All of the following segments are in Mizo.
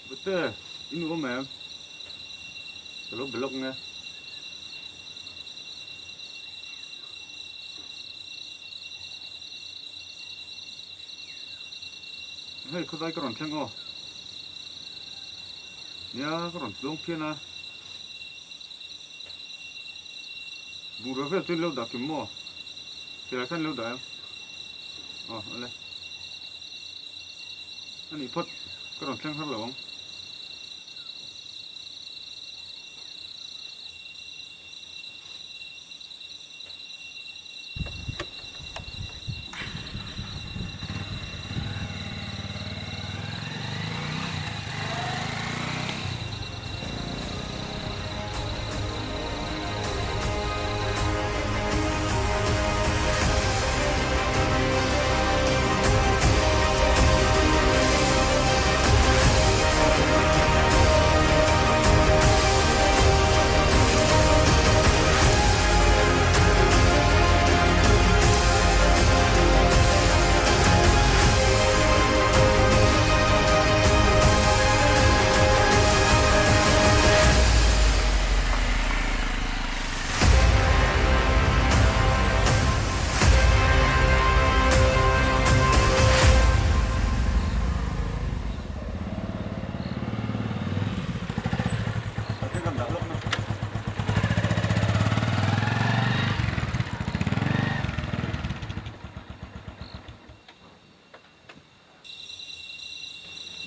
Bute, i nu awm em? Ka lo be lawk nge. Hei khawdai ka rawn thleng aw. Nia ka rawn tluang phian a. Bungrua vel chu in lo dah kim maw? Silai khan in lo dah em? Aw awle. A nih phawt ka rawn thleng har lo ang.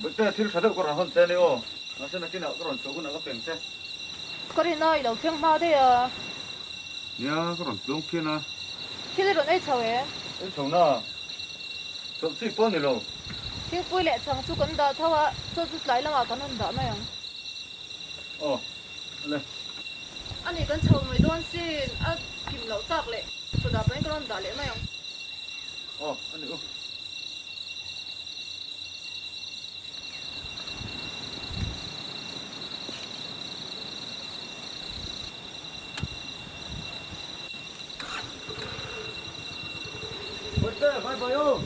Bawihte, thil tha deuh ka rawn hawn che a ni aw. Mahse nakinah ka rawn chhuah hunah ka peng che. Ka rin a, i lo thleng hma daih a. Nia, ka rawn tluang phian a. Thil i rawn ei chho e. Ei chho na, chawlh chi pawh a ni lo. Thingpui leh chhang chu kan dah tho a, chaw chu tlai lamah kan rawn dah mai ang. Aw, le. A nih kan chho mai dawn sin, a kim loh tak leh chaw dah pahin ka rawn dah leh mai ang. Aw, a ni u. Bawihte, bye bye aw.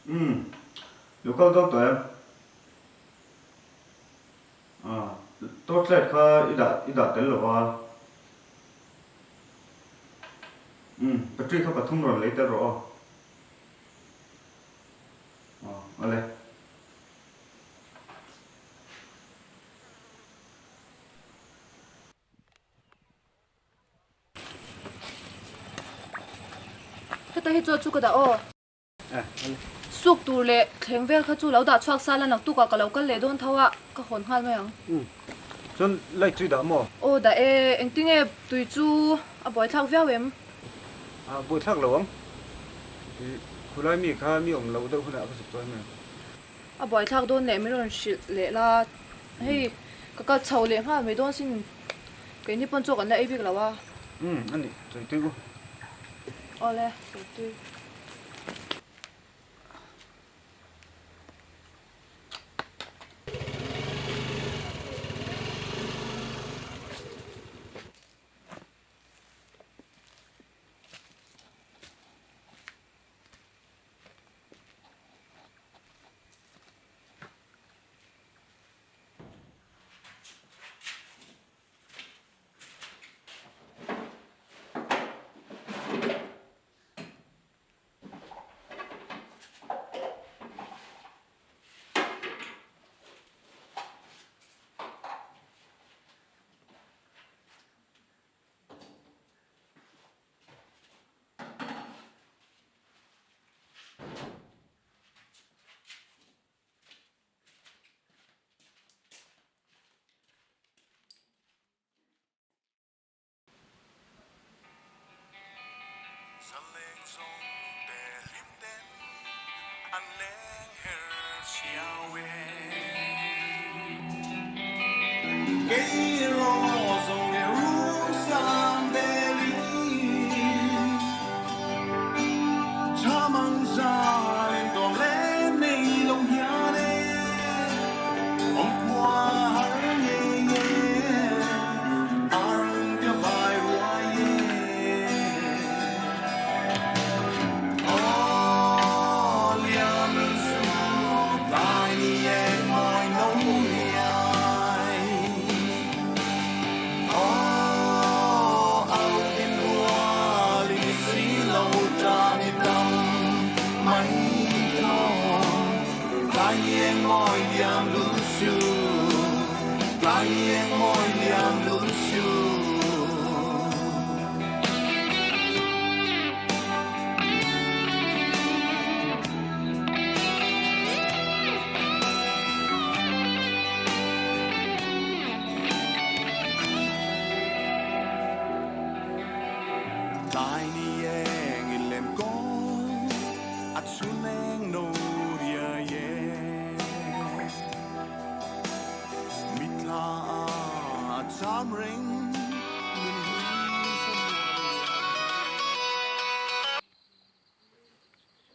Umm, lo kal dawn tawh em? Ah, torchlight kha i dah i dah tel lo va. Umm, battery kha pathum rawn lei tel rawh aw. Aw, awle. Heta hi chuan chu ka dah aw. Suk tur leh thleng vel kha chu lo dah chhuak sal a, naktukah ka lo kal leh dawn tho a, ka hawn nghal mai ang. Umm. Chuan light chu i dah maw? Aw dah e, engtinge tui chu a buaithlak viau em? A buaithlak lo ang. Khulai mi kha mi awm loh deuh hunah ka zuk chuan mai ang. A buaithlak dawn leh min rawn hrilh leh la, hei ka kal chho leh nghal mai dawn sin, keini pawn chaw kan la ei bik lo a. Umm a nih, chawi tui u. Awle, chawi tui.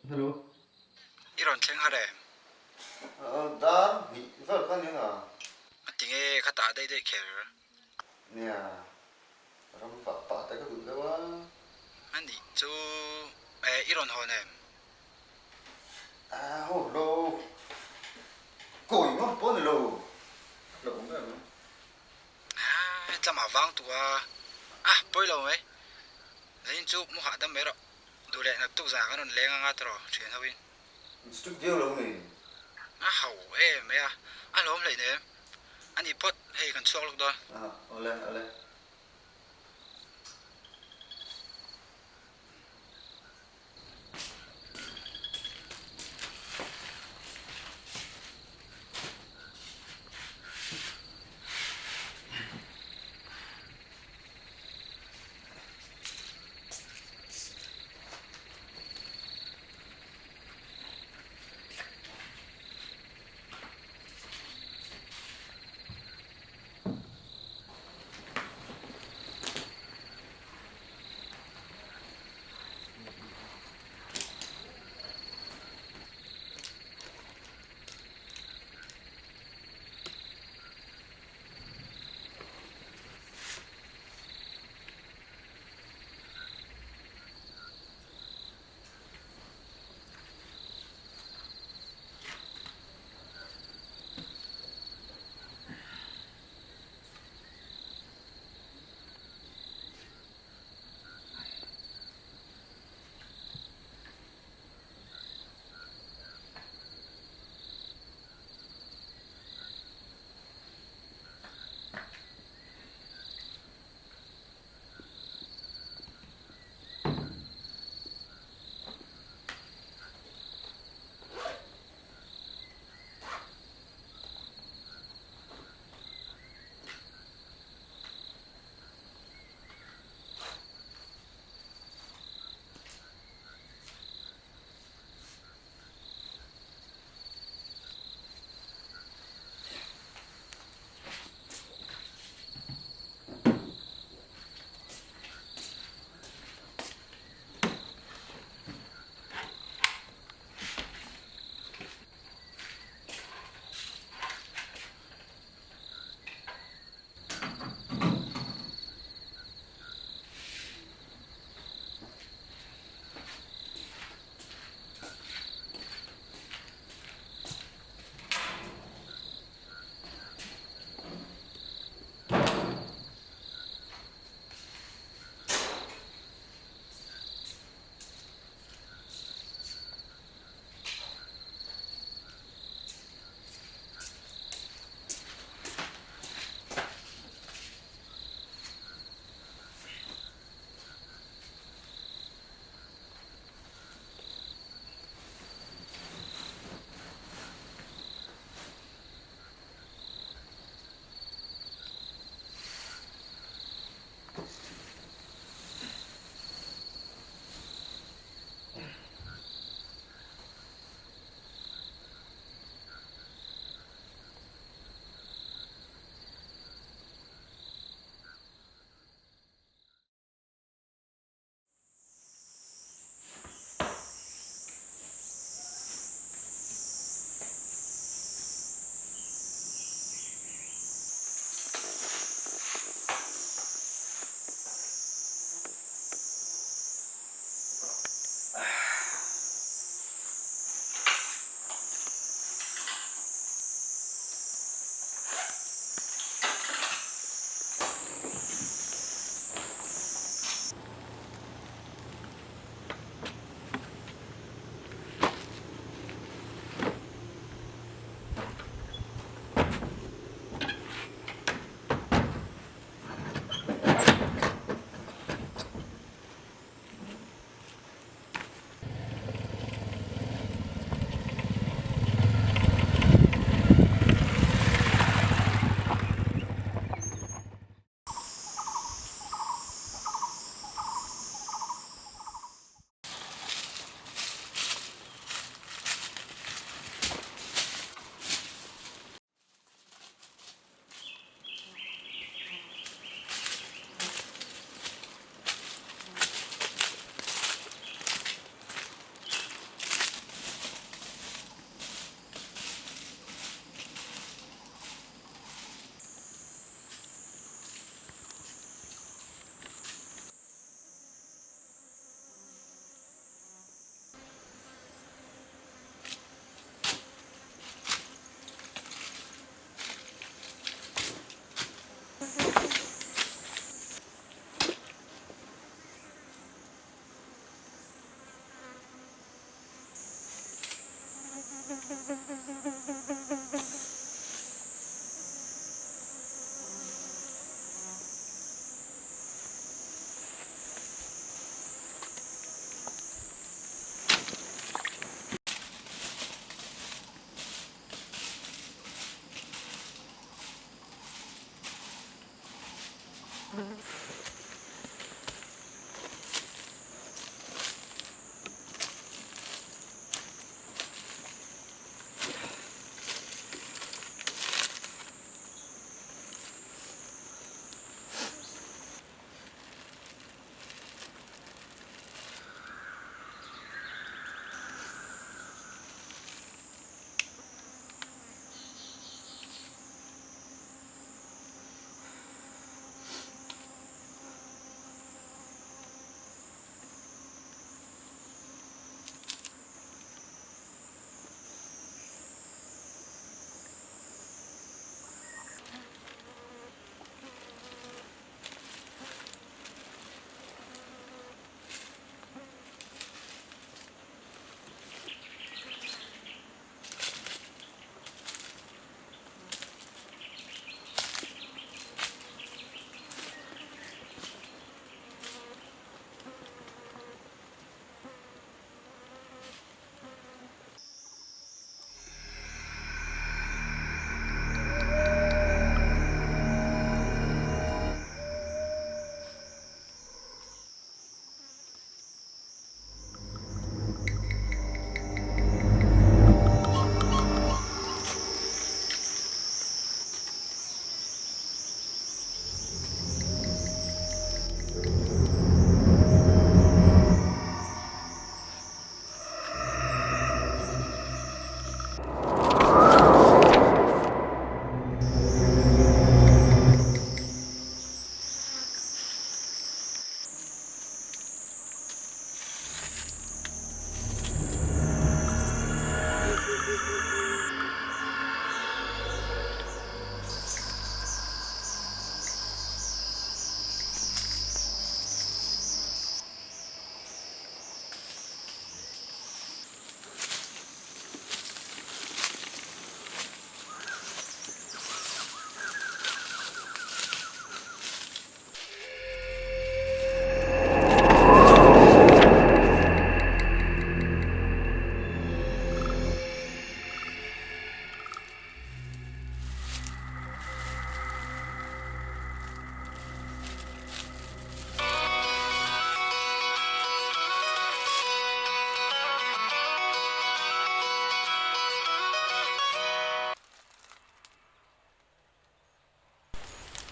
Hello. I rawn thleng har em? Dar hnih vel kha nia nga. A ti nge kha tah daih daih kher. Nia, ram vah pah te ka duh deuh a. A nih chu i rawn hawn em? A hawn lo. Kawi ngawt pawh a ni lo. A hlauhawm em em. A tlama vang tu a, a pawi lo mai. Zanin chu mu hahdam mai rawh. Duh leh naktuk zan kan rawn leng anga tawh thian ho in. In strict viau lo nei. A ho em mai a, a hlawm hleih nem. A nih phawt, hei kan chhuak lawk dawn. A, awle, awle.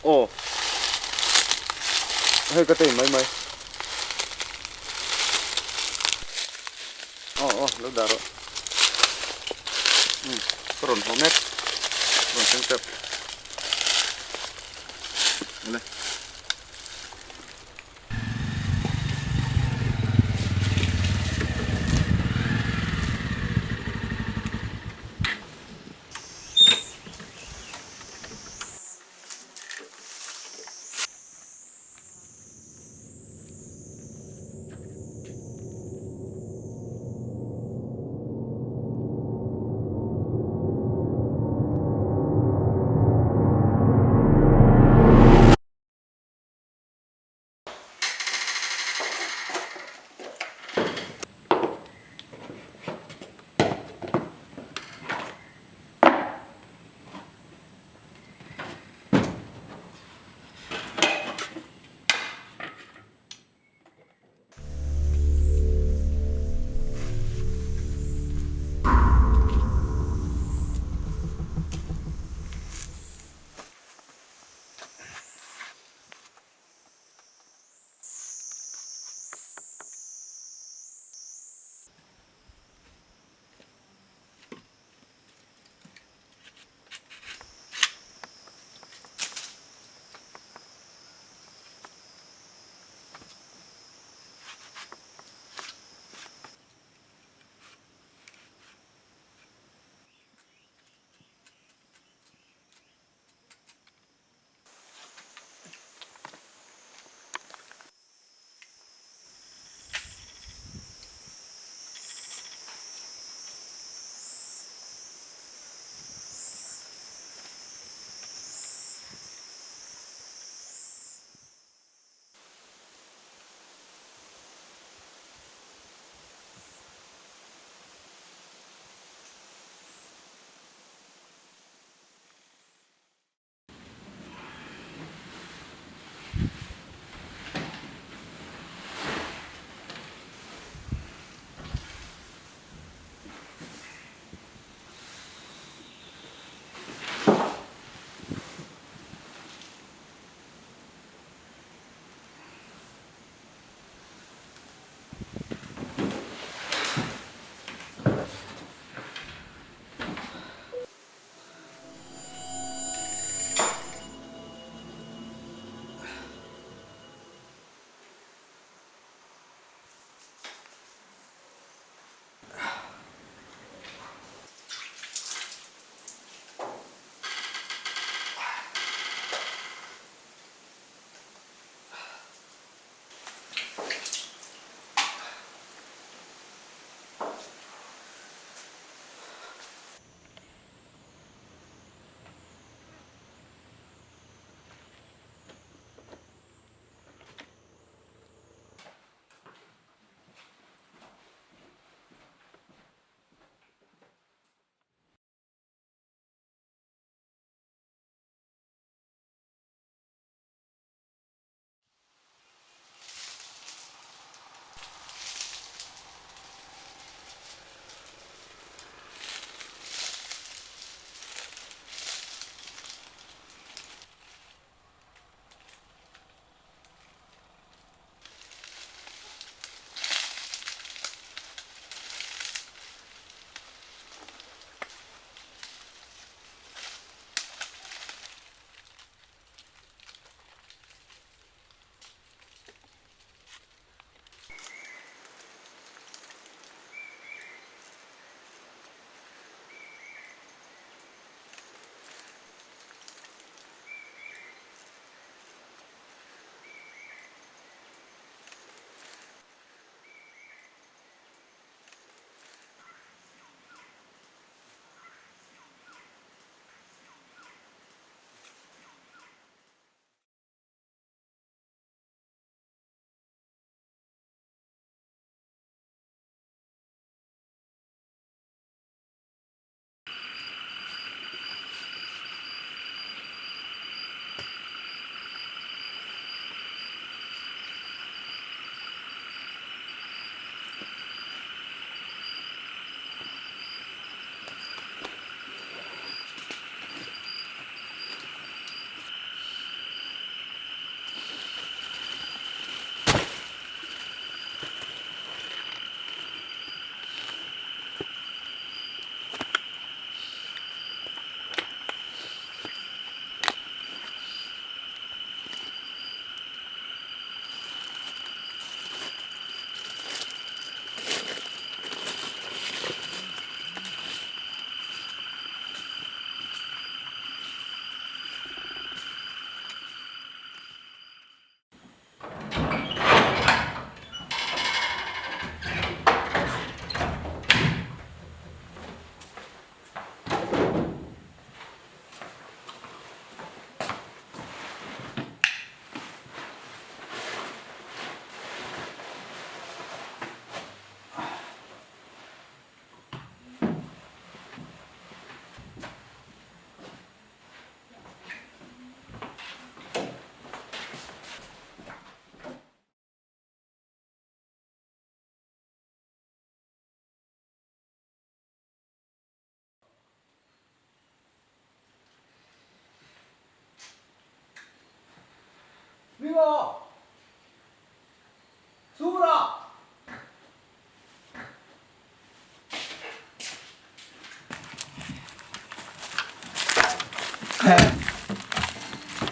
Aw hei ka tei mai mai aw aw lo dah rawh umm ka rawn haw mek rawn thleng tep awle.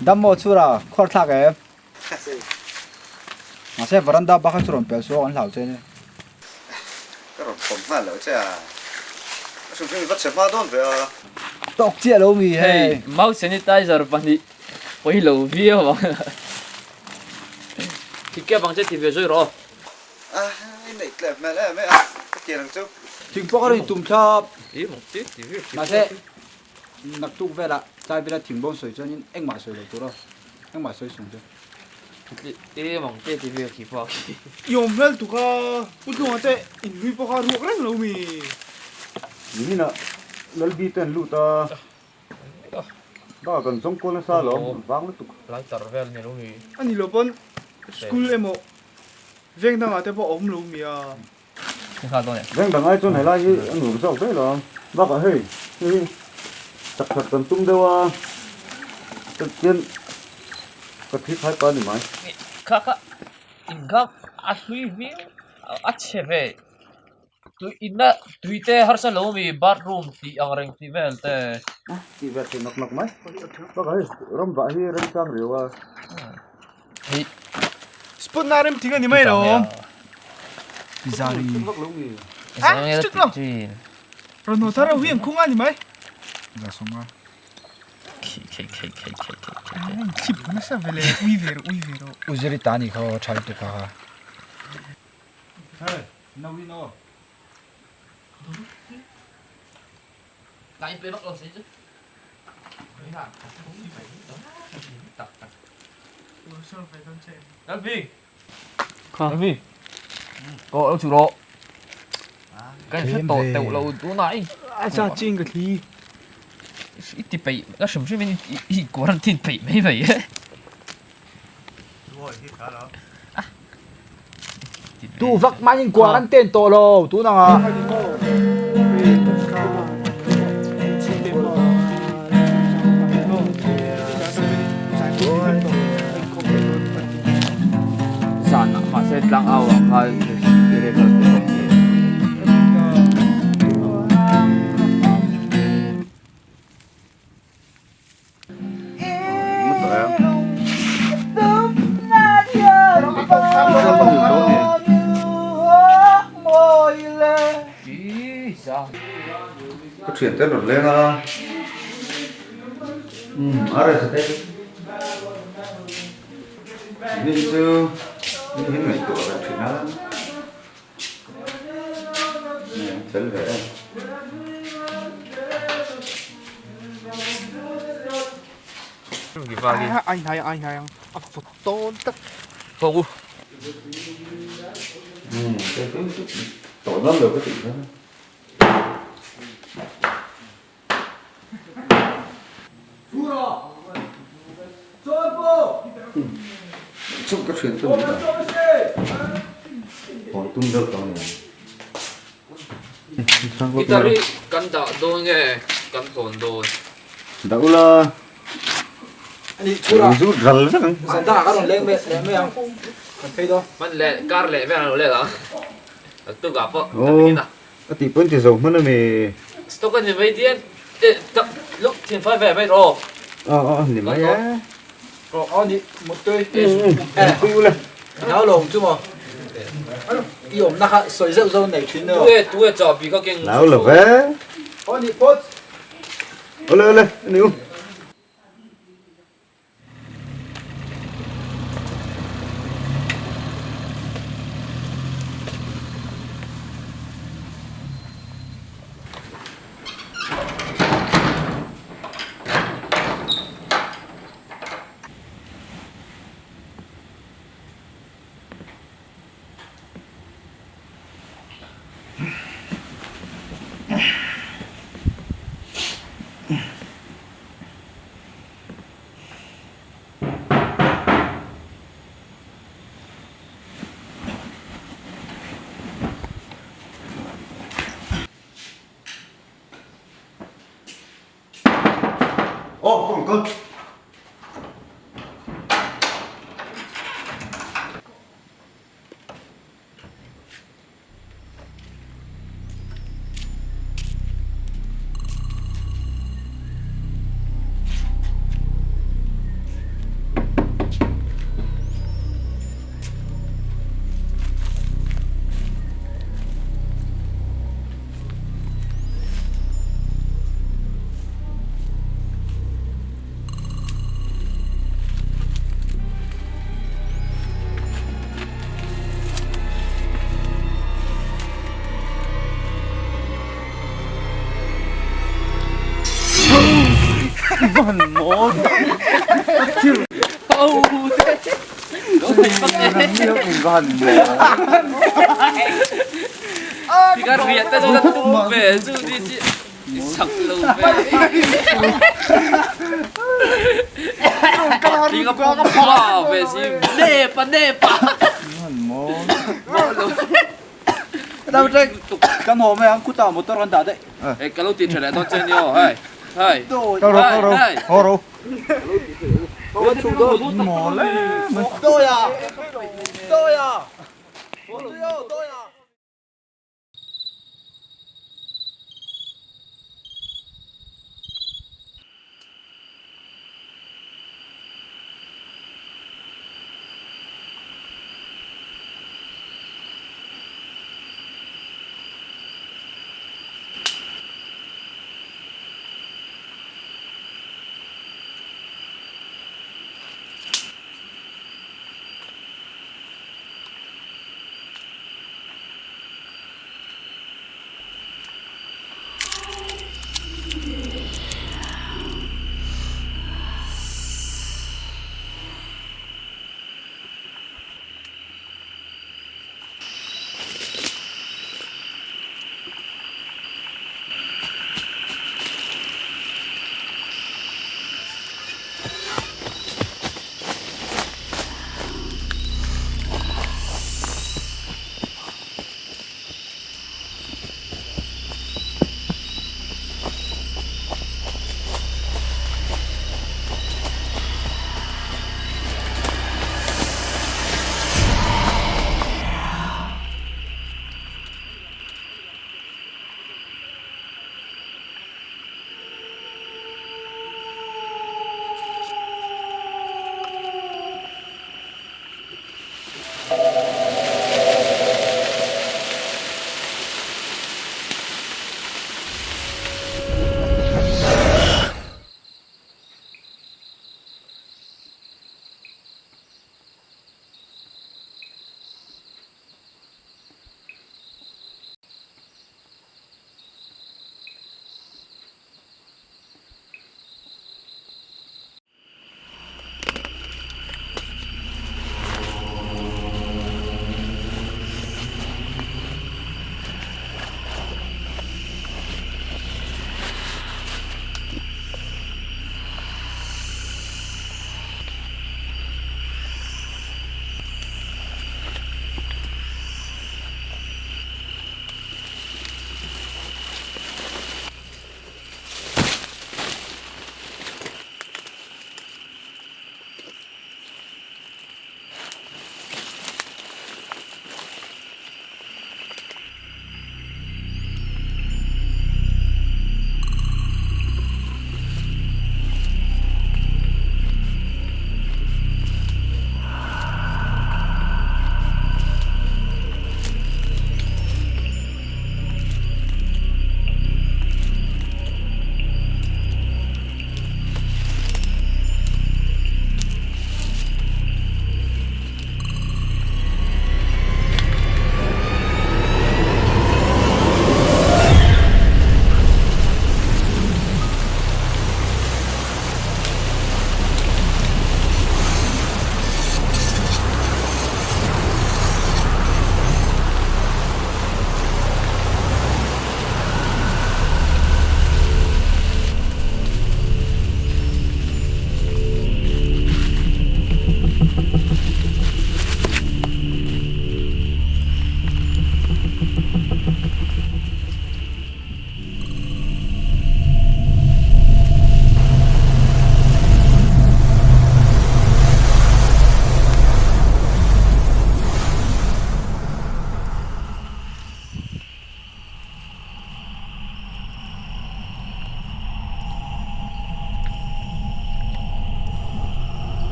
Dam maw chhura khuar thlak em? Mahse veranda bak kha chu rawn pel suak an hlau che nia. Ka rawn pawm nghal loh che a, a hrim hrim i va che hma dawn ve a. Tawk chiah lo mi hei. Hei mouth sanitizer pahnih pawi lo viau ang. Thik kep ang che ti ve zui rawh aw. A i neih tlem hmel em em a, ka tiang ang chu. Thing pawh ka rawn tum thlap. Mahse naktuk velah tlai vela thing bawm sawi chuanin engmah sawi lo tur aw, engmah sawi sung chu. I awm hmel tuk a, Pu Tlunga te inhlui pawh kha ruak reng lo mi. Nimin ah Lalbi te an lut a, bakah kan zawng kual nasa alawm, vang lutuk. A ni lo pawn school emaw veng dangah te pawh a awm lo mi a. Veng dang ai chuan helai hi a nuam zawk daih lo. Bakah hei hei hi chak that kan tum deuh a, chuan ka thi phai pa ni mai. Kha kha in kha a hlui viau a chhe ve tui inna tui te harsa lo mi bathroom tih ang reng tih vel te. Tih vel thei nawk nawk mai. Bakah hei ram vah hi remchang riau a. Hei. Spot na rem thing a ni mai lo. Zari. Ah, stick lo. Ron ho thar hu yang khung a ni mai. Za songa. Khi khi khi khi khi khi. Chip na sa vele ui ver ui ver. Uziri ta ni kho thal tu kha. Hey, no we no. Lại play bắt đầu chứ. Delphi. Delphi. Có đâu chủ độ. Cái này tổ tệu lâu tú nãy. A cha ching ka thli. Ít thì bị nó sầm sầm mình ít quarantine bị mấy vậy ấy. Tu vak man in quarantine tawh lo tun ang ah. Zan ah mahse tlang au ah khan i rel te bawk ni. Ka thian te an rawn leng a umm a rest te ni chu ni hi ngaihtuah ve thin a ni an fel ve em. Ai hnai ai hnai ang a vawt tawn tak. Umm tawh nan lo ka tih kha. Chuk ka thian chu ni a. Hawn tum deuh tawh a ni ang. Guitar hi kan dah dawn nge kan hawn dawn? Dah ula. Zu ral vek ang. Zan dangah ka rawn leng mai ang. Kan phei dawn. Hman leh kar leh vel an lo let ang. Naktukah pawh kan in a. A tih pawn ti zo hman a mi. Stock a ni mai dian e tak luk thin fai ve mai rawh. Aw aw ni mai e. Rawh aw ni mutui. Mutui ule. Nau lo chu maw. I awmna kha sawi zeuh zeuh nei thin emaw. Tu e tu e chahbi kha keng. Nau lo ve. Aw ni phawt. Ole ole ani u. Aw ka rawn kal. I va han mawl thil. Ho te. Lo thei vak e. Nang ni ho in va han mawl. Tikha riah te chu la tum ve chu ni chi i sak lo ve. Tikha pum pa ve si nepa nepa. Han mawl. Dau ṭek kan haw mai ang khutah motor kan dah daih. Hei ka lo ti ṭha leh dawn che nia aw hei hei. Kal rawh kal rawh haw rawh. Mawl e. Dawia dawia dawia.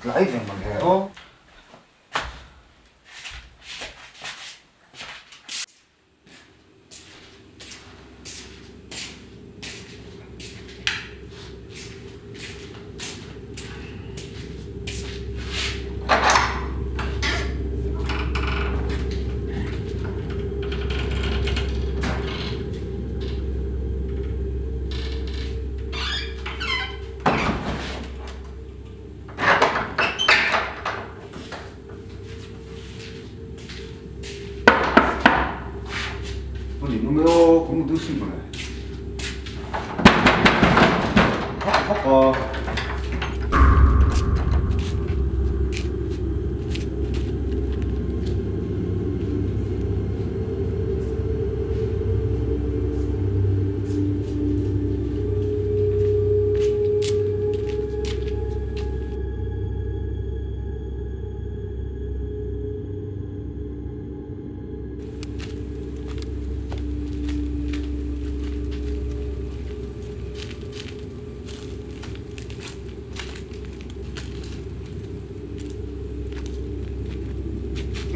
Tlai ve mawle aw.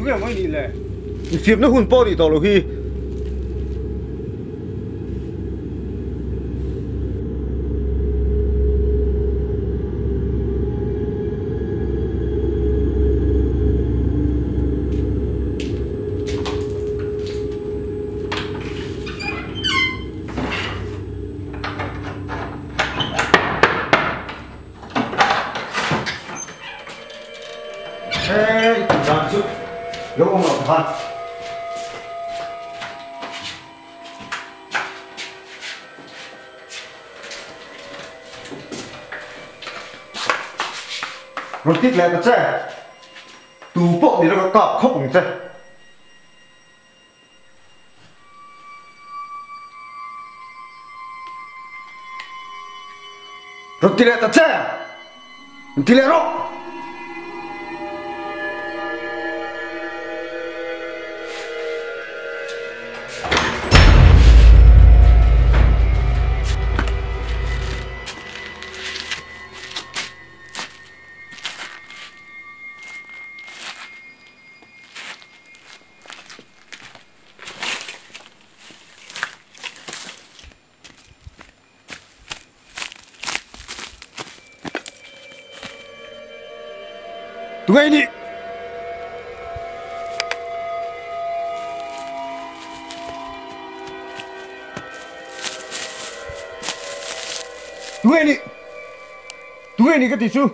Tunge mai ni le? Infiamna hun pawh nih tawh loh hi. He i tih dan chu lo awm loh kha. Rawn tik leh ta che, tu pawh ni lo ka kap khawp ang che. Rawn ti leh ta che! Rawn ti leh rawh! Tunge i nih? Tunge i nih? Tunge i nih ka ti chu?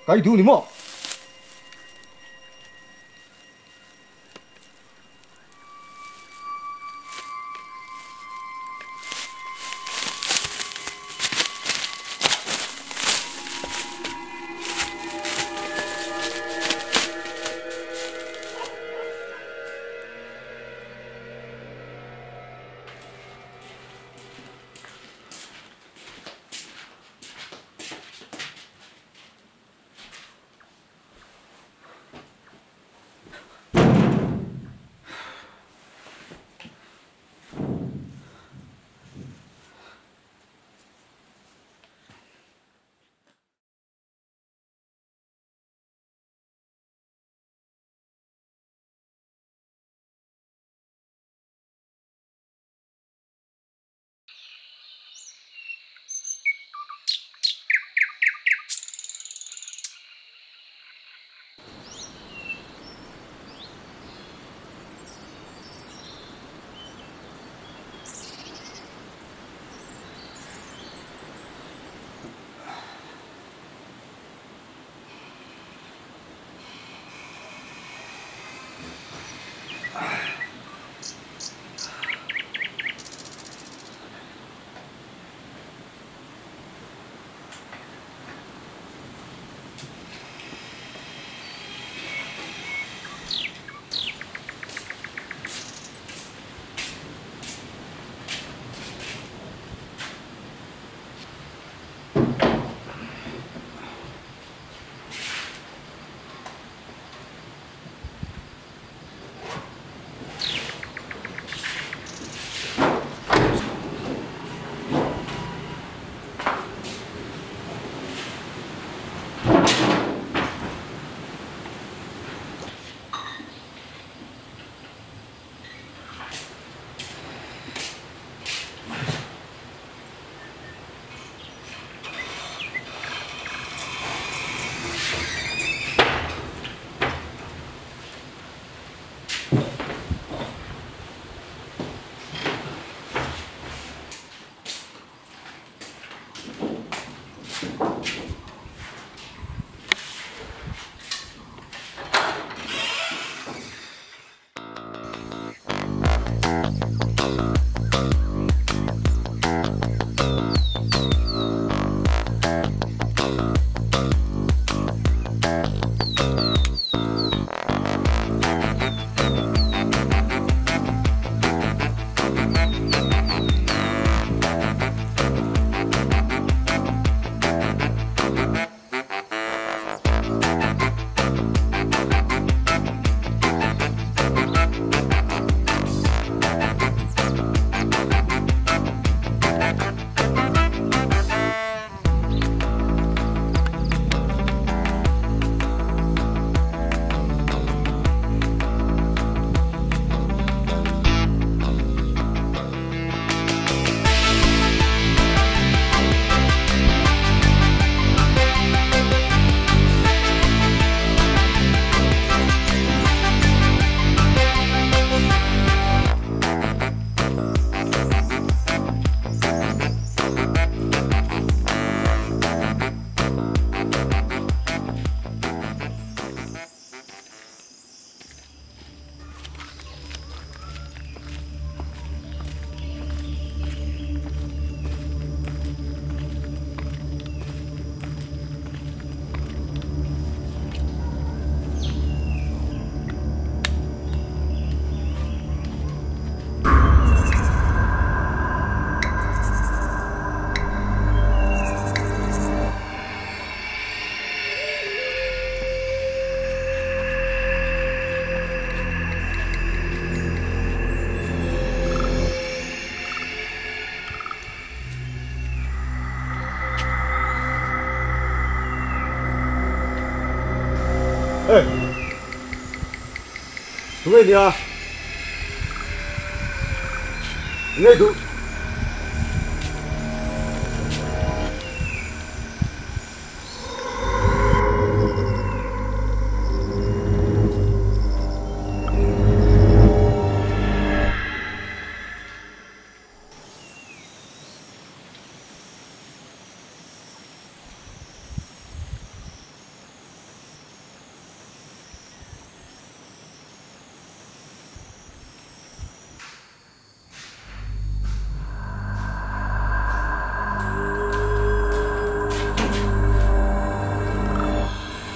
Ka i duh ni maw? Ê! Tunge nia? Nge duh?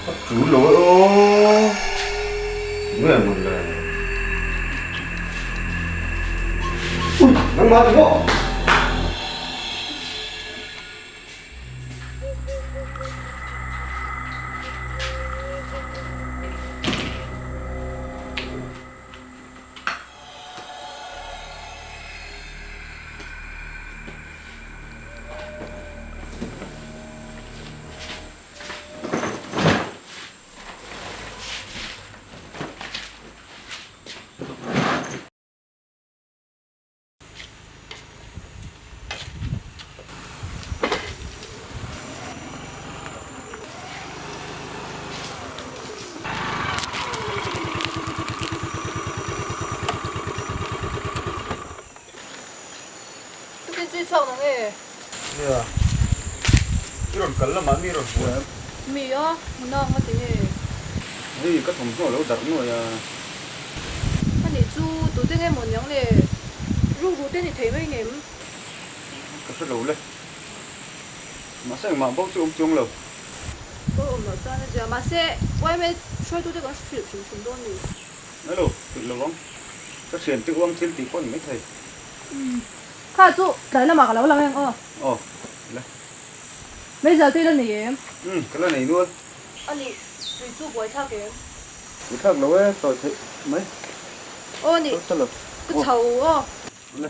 A tul lo e aw, nge mawn le? Ui, nangmah ni maw? Tukin chu i chhuak nang e. Nia, i rawn kal lamah mi rawn hmu em? Mi a, hmu nang a ti nge? Hei, ka thawmhnaw lo darh nuai a. Ani chu tute nge maw niang le? Rukru te ni thei mai ngem? Ka hre lo le. Mahse engmah bo chu awm chuang lo. Bo awm loh chuan a zia. Mahse yma hruaitute kan hrilh hrim hrim dawn ni. Hello, hrilh lo ang. Ka thiante uang thil tih pawh ni maithei. Kha chu tlai lamah ka lo lang em aw. Aw, le. Meizal te i la nei em? Umm, ka la nei nual. A nih, tui chu buaithlak em? Buaithlak lo e, sawi theih mai. Aw nih, ka chho aw. Le.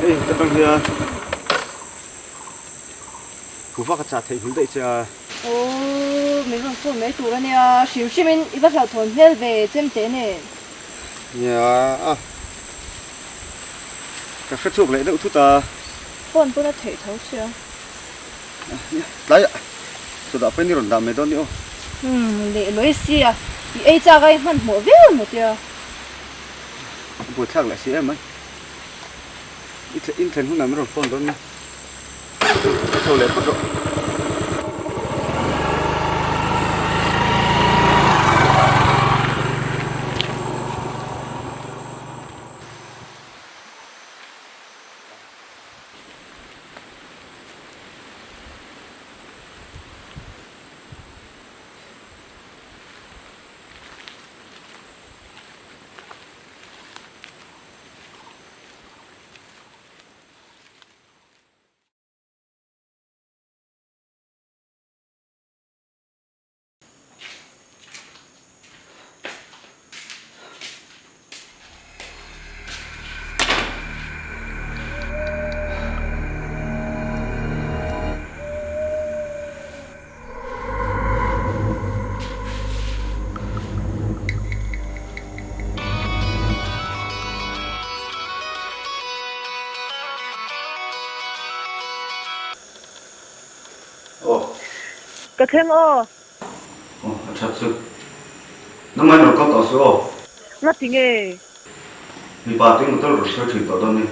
Hei ka tang hian kuhva ka chah theih hmel daih che a. Aww min rawn phone mai tur ania hrim hrim in i va hlauhthawn hmel ve chem teh nen. Nia a ka hre chhuak leh deuh thut a. Phone pawn a theih tho sia. Nia tlaiah chawdah pawhin i rawn dah mai dawn ni aw. Umm leh lawi sia i ei chak a i hmanhmawh viau maw tia. A buaithlak leh si em mai. I in thlen hunah min rawn phone dawn nia. Ka chho leh phawt rawh. Aw. Ka thleng aw. Aw, a that chu. Nangmah in rawn kal tawh suh aw. Ngati nge? Mipa te motor rawn hruai thin tawh dawn ni.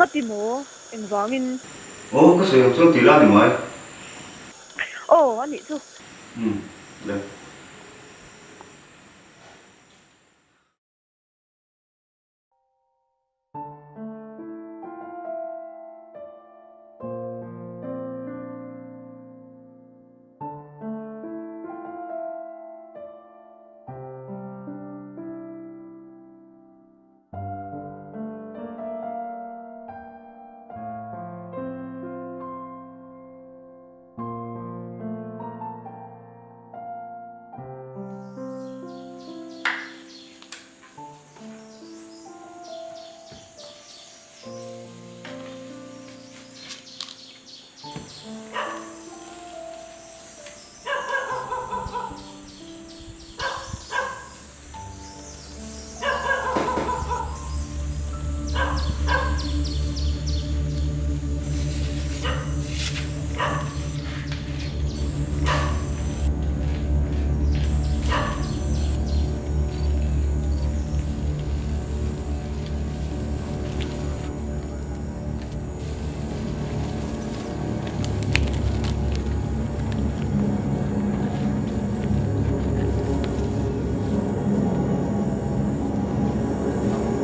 Ngati maw? Engvangin? Aw, ka sawi ang chuan tih la ni mai. Aw, a nih chu. Umm, le.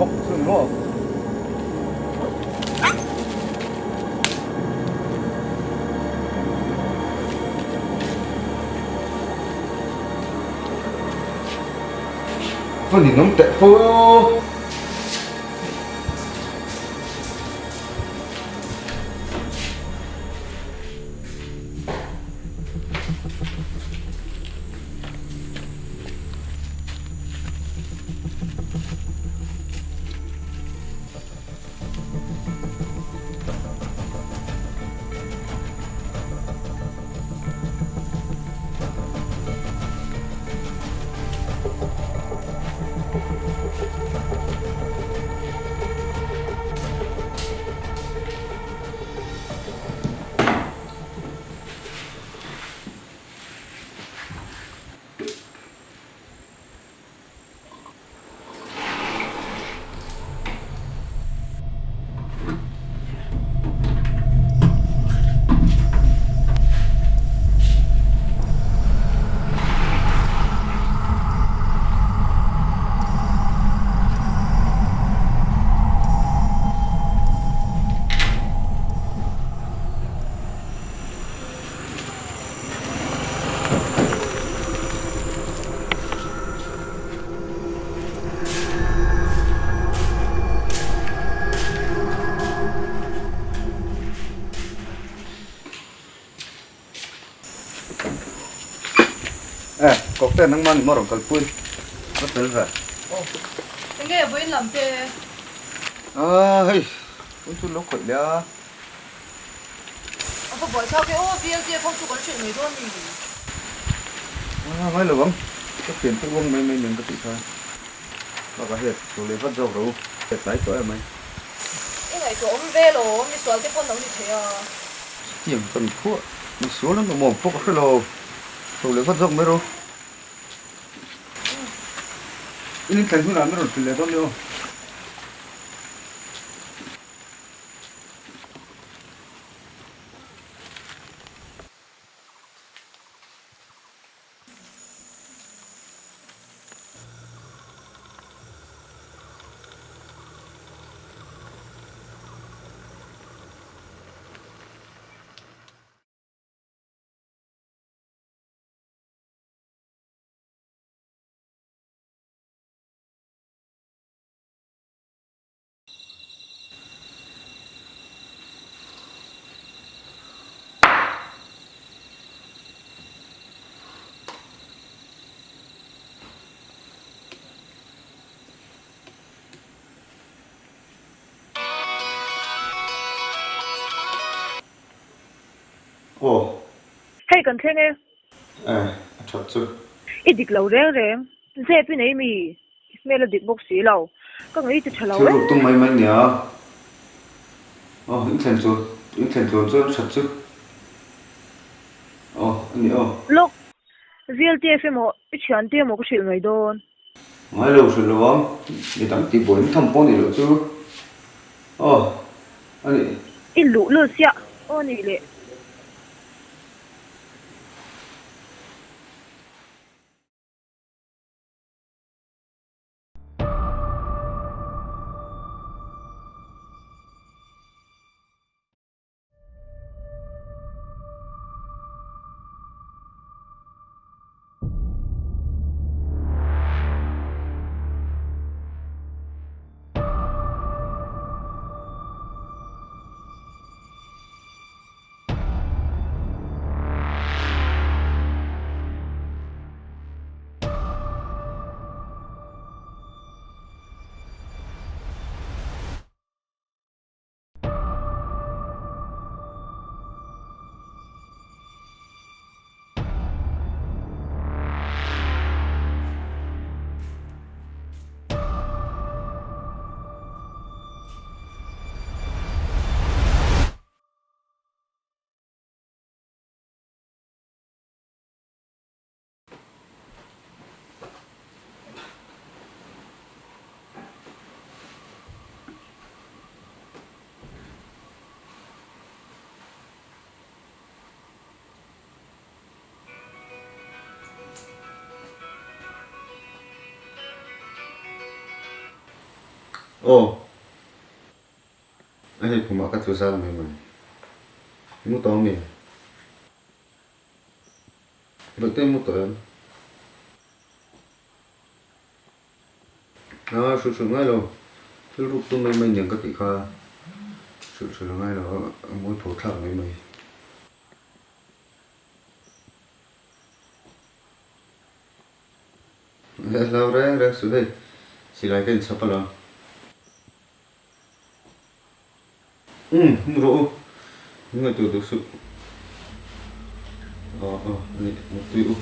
Bawk chu ni maw? Va ninawm teh fo. Eh, kawkte nangmah ni maw rawn kalpui? Va fel ve. Enge vawiin lam te? Ah hei, tun chu lo khawih leh a. A va buaithlak e aw, VLTF ho chu kan hrilh mai dawn ni. Ah ngai lo ang, ka thian te uang mai mai nen ka tih kha. Bakah hian chaw leh vat zawk ro, ka tlai tawh em mai. I ngaihtuah awm ve lo, misual te pawn lo ni thei a. Chutiang ka ni phuah, misual an awm awm pawh ka hre lo, chaw leh vat zawk mai ro. In inthleng hunah min rawn hrilh leh dawn nia aw. Aw. Hei kan thleng e. Eh, a that chu. I dik lo reng reng. Zep i nei mi? I hmel a dik bawk si lo. Ka ngaih ti tha lo Thil e. ruk tum mai mai nia. Aw, in thlen chu, in thlen tluan chuan a that chu. Aw, a ni aw. Lawk, VLTF emaw i thiante emaw ka hrilh mai dawn. Ngai lo hrilh lo ang, mi dang tih buai in tham pawh ni loh chu. Aw, a ni. I luh lut chiah, aw ni leh. Aw. A hei khumah ka tlu zal mai mai. Mu tawh ami? Bawihte mu tawh em? A hrilh hrilh ngai lo. Thil ruk tum mai mai niang ka tih kha hrilh hrilh ngai lo a mawi tho thlak mai mai. Hlau reng reng suh hei silai ka inchhap alawm. Umm, hmu rawh u. Min ngaihtuah duh suh. Aw, aw, a ni, muttui u.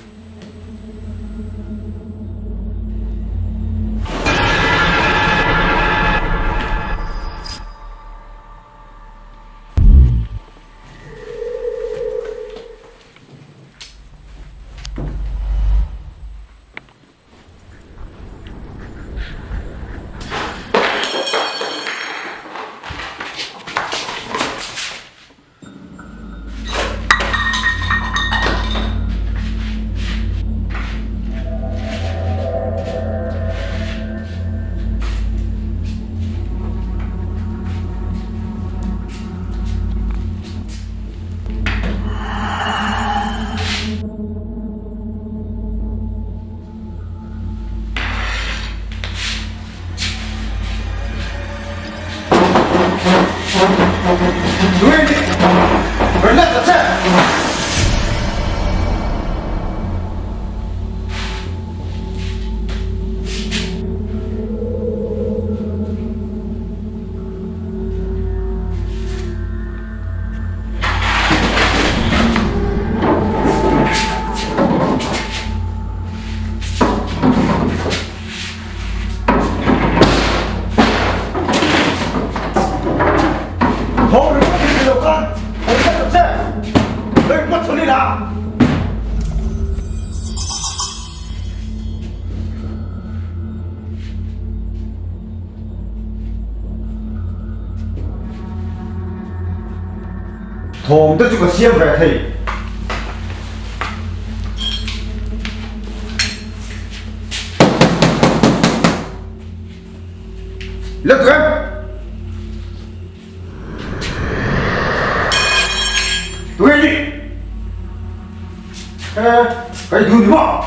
Thawm te chu ka siam ve thei. Let rem! Tui ni! He, kai du ni maw?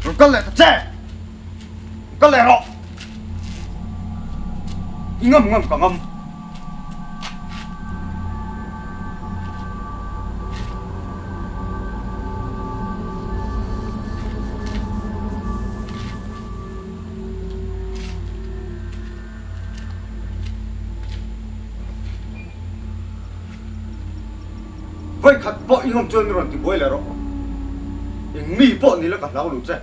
Rawn kal leh ta che! Kal leh rawh! I ngam ngam ka ngam. Vawikhat pawh i ngam chuan mi rawn ti buai leh rawh. Eng mi pawh ni la ka hlau lo che.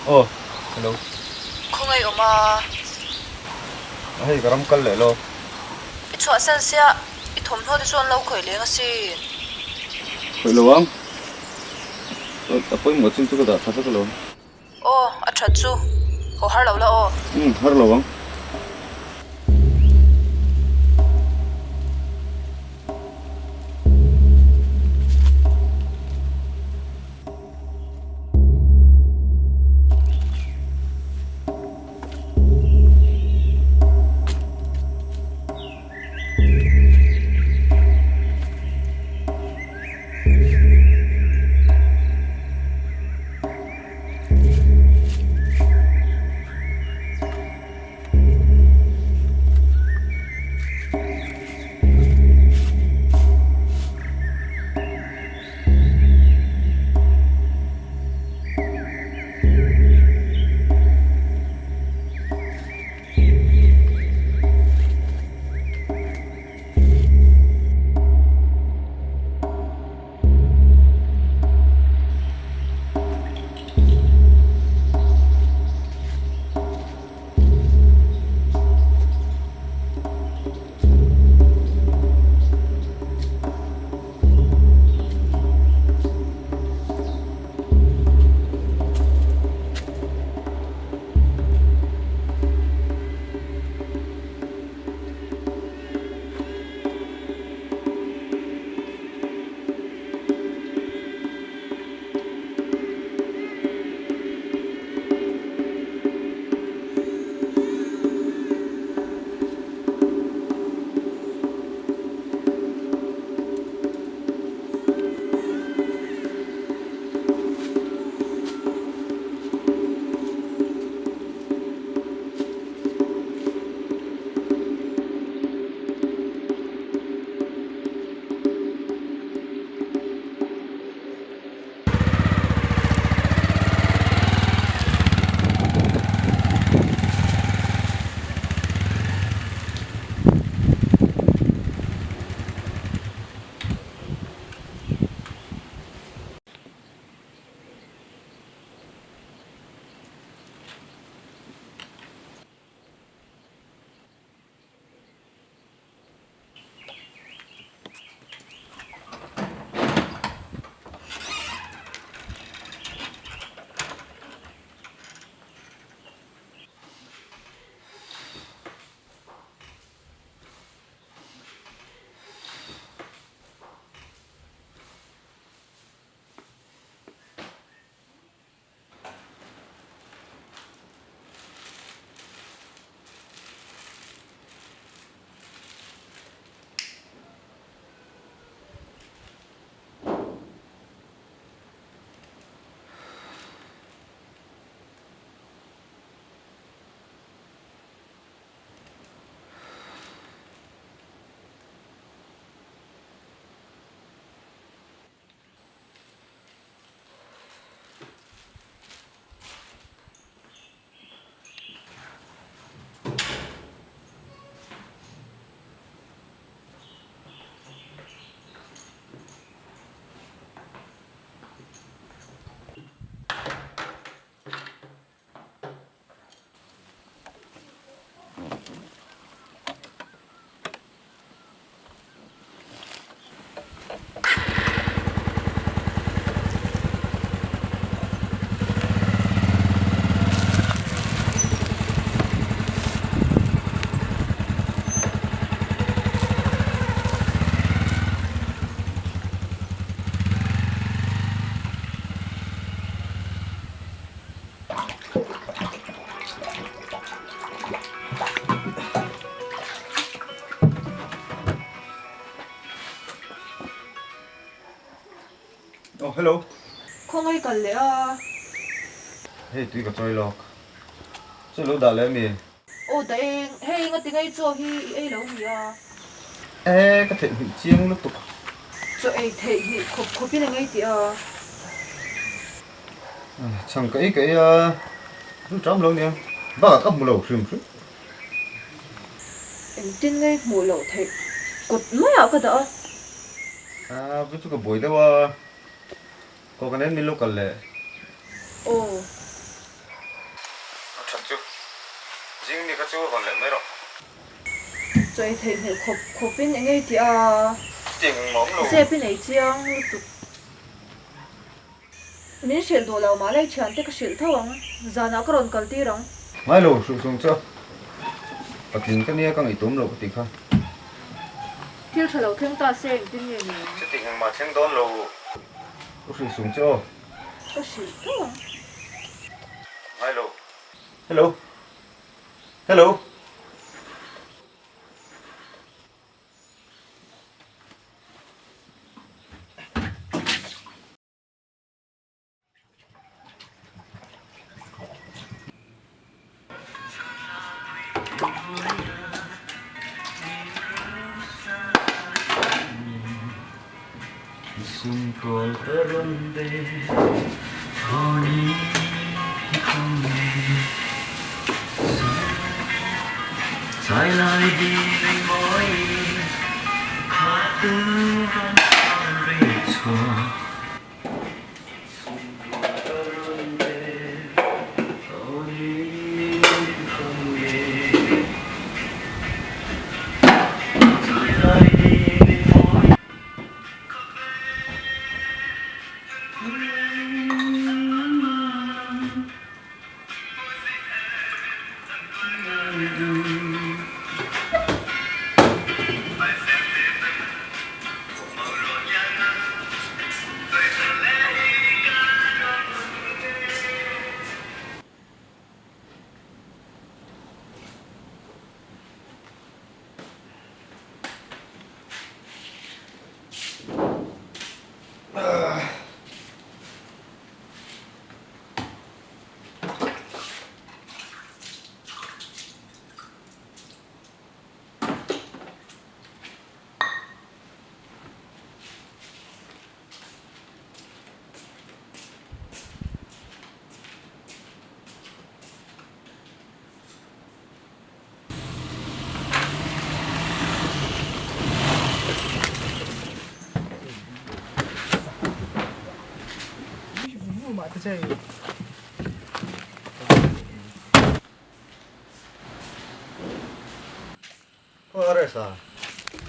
Aw, hello. Khawngaih awm a. A hei ka ram kal leh lo. I chhuahsan sia, i thawmhnaw te chu an lo khawih leng asin. Khawih lo ang. A pawimawh chin chu ka dah tha vek alawm. Aw, a that chu. Haw har lo la aw. Umm, har lo ang. Oh, hello. Khawngaih kal leh a. Hei tui ka chawi lawk. Chu lo dah leh mi? Aw dah eng, hei nga tingai chaw hi i ei lo mi a? E, ka theihnghilh chiang lutuk. Chaw ei theihnghilh khawp khawp in a ngei tih a. Chhang ka ei ka ei a, chu ṭam lo nia, bakah ka hmu lo hrim hrim. Engtin nge hmuh loh theih kawt maiah ka dah a. A, chu chu ka buai deuh a, kawk a nen min lo kal leh. Aw. kha chu hawn leh mai rawh. Chaw ei theihnghilh khawp khawpin eng ei tih a. Chutiang engmah awm lo. Zep i nei chiang lutuk. Min hrilh duh lo mah lai thiante ka hrilh tho ang. Zanah ka rawn kal tir ang. Ngai lo hruh sung chu. Patling ka nia ka ngaihtuam lo ka ti kha. Thil tha lo thleng ta se engtin nge ni ang? Chutiang engmah thleng dawn lo. Ka hrilh sung chu aw. Ka hrilh tho ang. Ngai lo. Hello. Hello.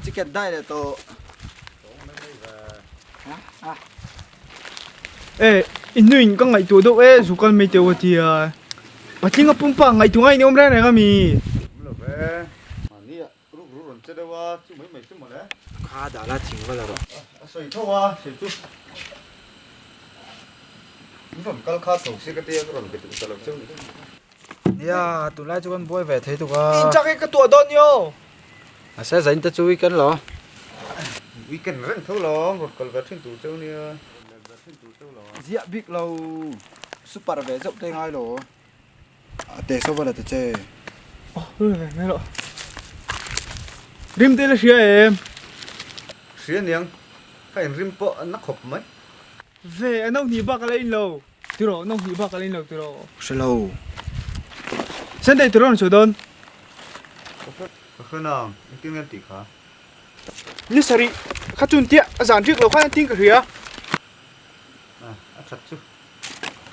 Ticket dai leh tawh. E, i hnuin ka ngaihtuah deuh e, zu kal mai teuh a ti a. Patling a pumpa ngaihtuah ngai ni awm reng reng a mi. Awm lo ve, mahni ah ruk ruk rawn che deuh a, chu mai mai chu mawle. Kha dah la thing va la rawh. A sawi tho a, sawi chu. In rawn kal kha tho si ka tia ka rawn be duh ta lo cheu ni. Nia, tunlai chu kan buai ve thei tuk a. In chak hi ka tuah dawn ni aw. Mahse zain te chu weekend lo. Weekend reng tho lo, rawn kal ve thin tur cheu nia. Ziah bik lo, super ve zauh te ngai lo. A te saw va la ta che. Aw, run ve mai rawh. Rim te la hria em? Hria niang, ka inrim pawh a na khawp mai. Ve, a no hnih bak a la in lo. Tiraw, no hnih bak a la in lo tiraw. Hre lo. Sentei tiraw an sawi dawn. Ka hre nang, engtin nge an tih kha? Ni sarih, kha chun tiah a zan rik lo khan an tin ka hria. A that chu.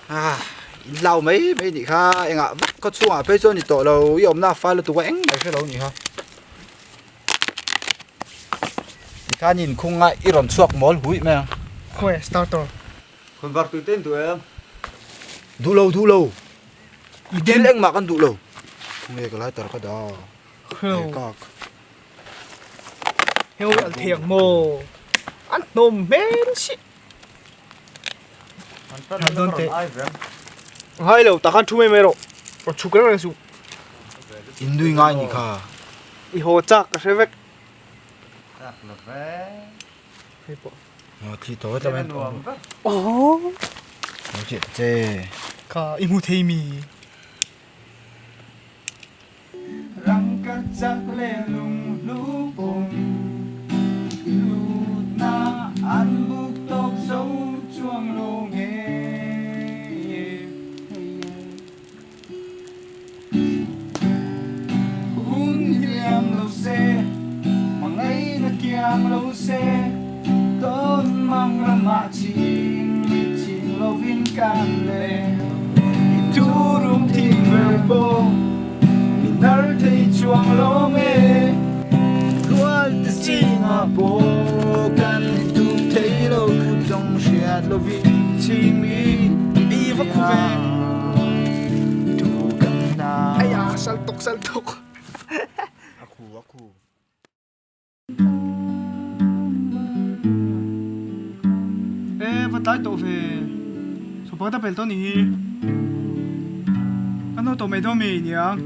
Ah, in hlau mai mai nih kha, engah vak khaw chhungah phei chuan ni tawh lo, i awmna a fal lutuk a engmah i hre lo nih kha. Tikhan in khung a i rawn chhuak mawl huih mai ang. Khawi starter. Khawn var tui te in duh em? Duh lo duh lo. I thil engmah kan duh lo. Khawnge ka lighter ka dah. Hei kak. Hei al thei ang maw? An hnawm hmel si. An dawn teh. Ngai lo takhan thu mai mai rawh. Rawn chhuk reng reng suh. In nui ngai ni kha. I haw chak ka hre vek. Chak lo ve. Hei pawh. Ngaw thi tawh tla mai. Oh. Lo chiah ta che. Kha i hmu thei mi. Rangkachak leh lunghlu pum hlutna an buk tawk zo chuang lo nge. Hun hliam lo se, hmangaihna kiang lo se, tawn mang ramah ching mit ching lovin kan leng. I turum thing ber pawh i hnar. thei chuang lo nge Rual te zingah pawh kan intup thei lo Tawng hriat lovin chhing mi i va khu ve Thu kan hna Aya sal tuk sal tuk A khu a khu. E va tlai tawh ve Sawpa ta pel tawh ni hi Kan ho tawh mai dawn mi niang.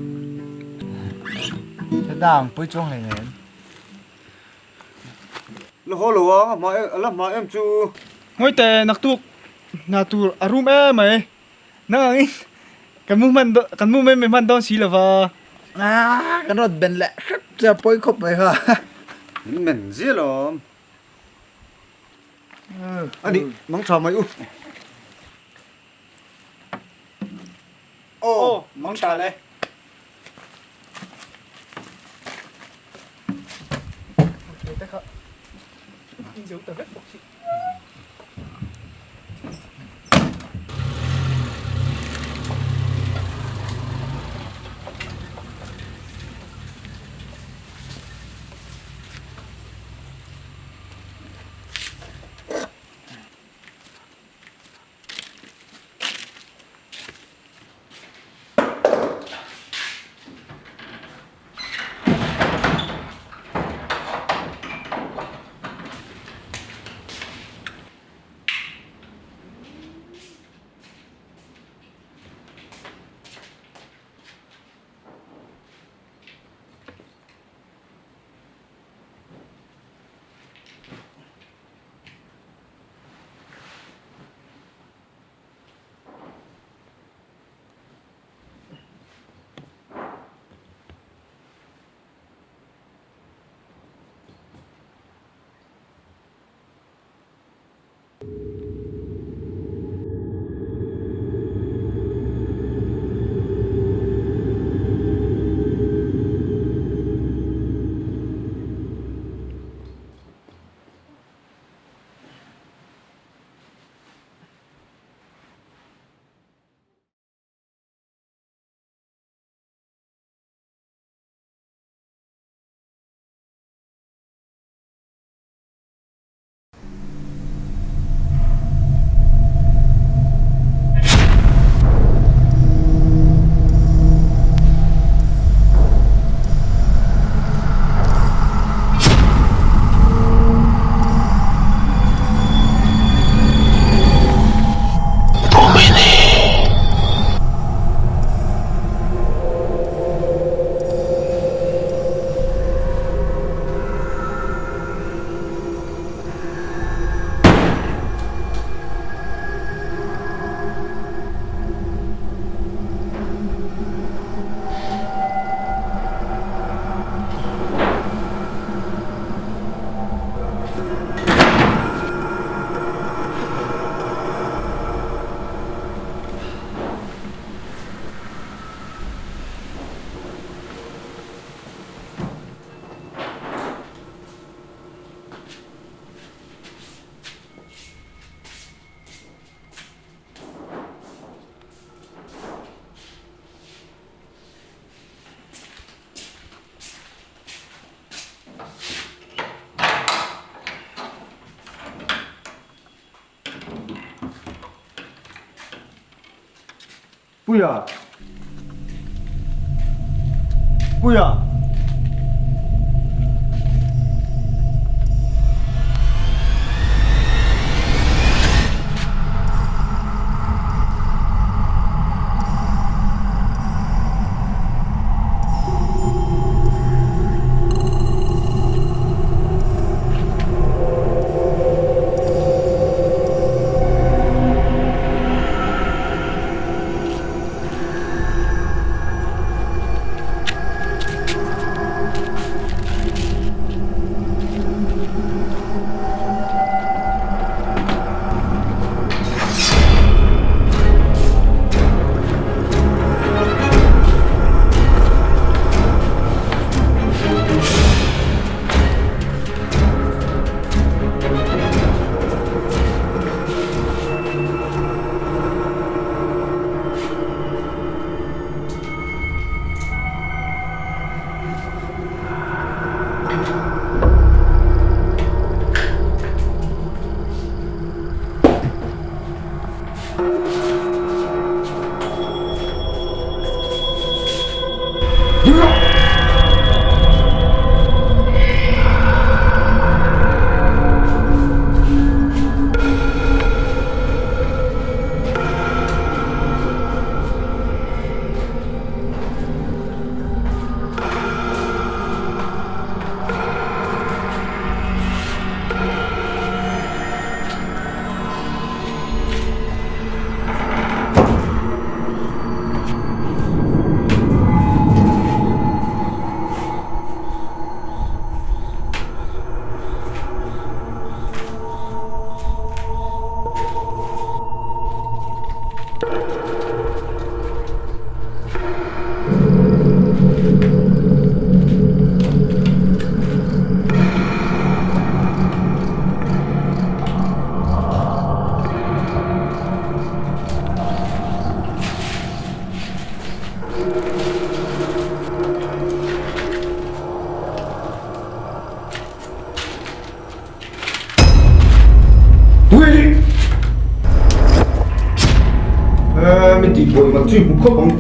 Thadang pui chuang hlei nen. La haw lo a, a hma em a la hma em chu. Ngawi teh naktuk hna tur a rum em mai. Nang angin kan mu hman kan mu mai mai hman dawn si lo va. Aaa kan rawn ben leh hrep che a pawi khawp mai kha. Min men ziah lawm. A nih mang tha mai u. Aw mang tha le. Te kha in zo ta vek bawk si. Puia! Puia! Mi tih buai mat chu i hmu khawp ang.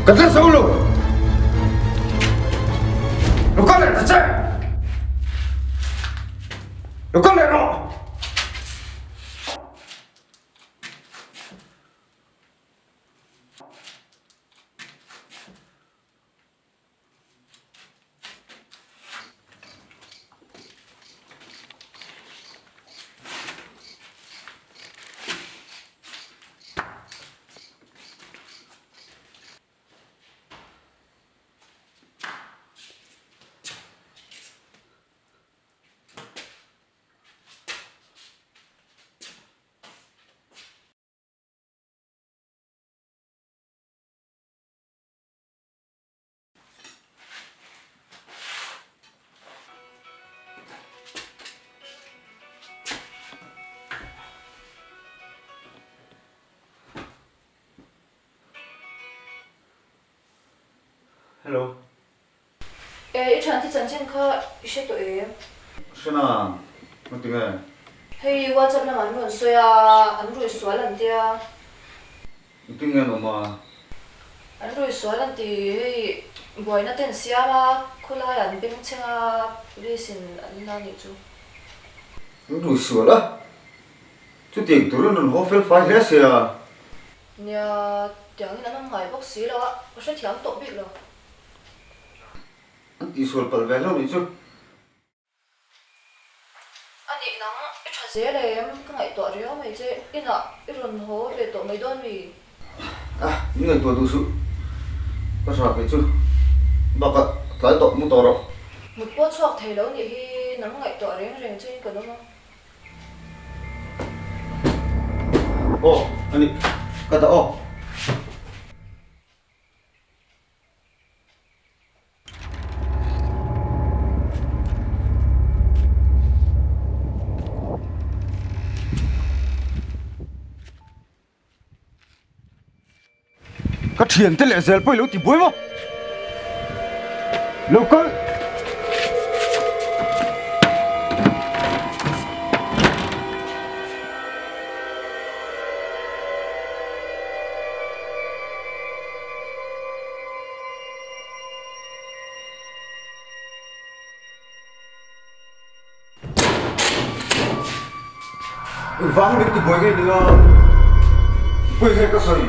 Ka tla zo lo. Lo kal leh ta che. Lo kal leh rawh. Hello. E, i thiante chanchin kha i hre tawh em? Hre na, engti nge? Hei WhatsApp lamah an rawn sawi a, an rui sual an tia. Engtin nge an awm a? An rui sual an ti, hei buaina te an siam a, khawlaiah an beng chheng a, police in an la nih chu. An rui sual a? Chutiang turin rawn haw fel fai hle sia. Nia, tiangin an awm ngai bawk si lo a, ka hrethiam tawh bik lo. An tihsual palh ve hlauh nih chu. A nih nang, i tha zel em? Ka ngaihtuah riau mai che, inah i rawn haw ve tawh mai dawn mi? A, min ngaihtuah duh suh, ka hra kei chu. Bakah tlai tawh mu tawh rawh. Mut pawh chhuak thei lo nih hi nang ngaihtuah reng reng chuin ka lawm a. Aw ani ka dah aw. Ka thiante leh zel pawh i lo ti buai maw? Lo kal! Engvang min ti buai ngei nia? Pawi nge ka sawi?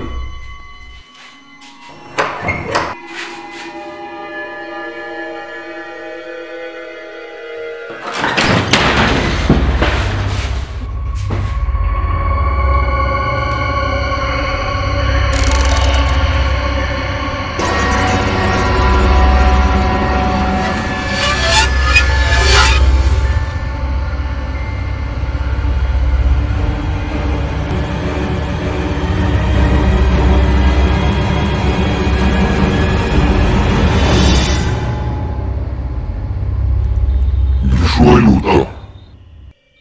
Min hruai lut a,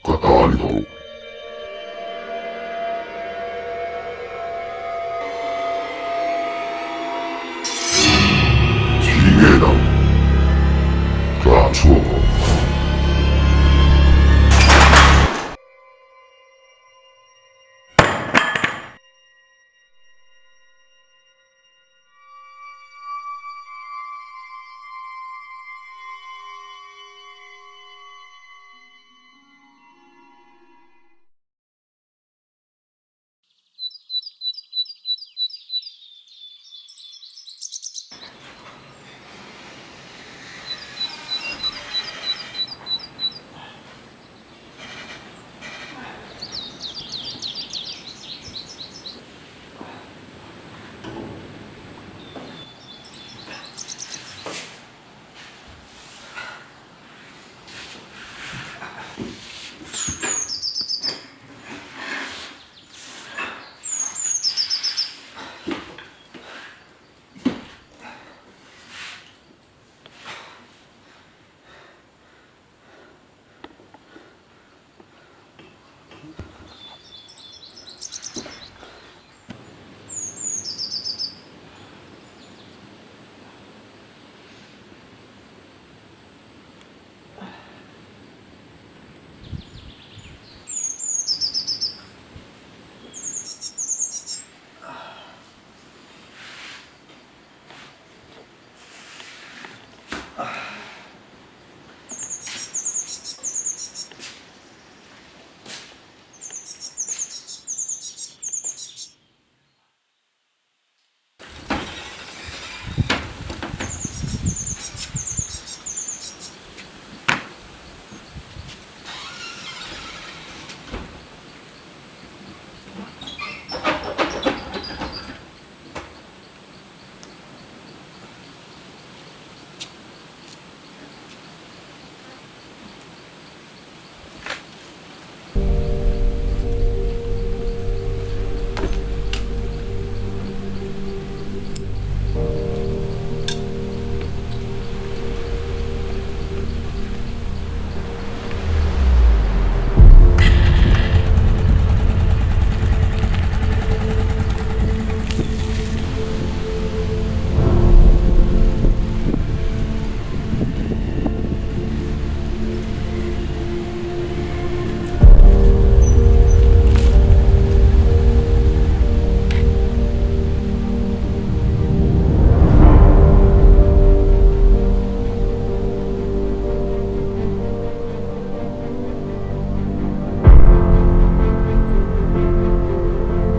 ka ta a ni tho. Thi nge dang tlan chhuak rawh.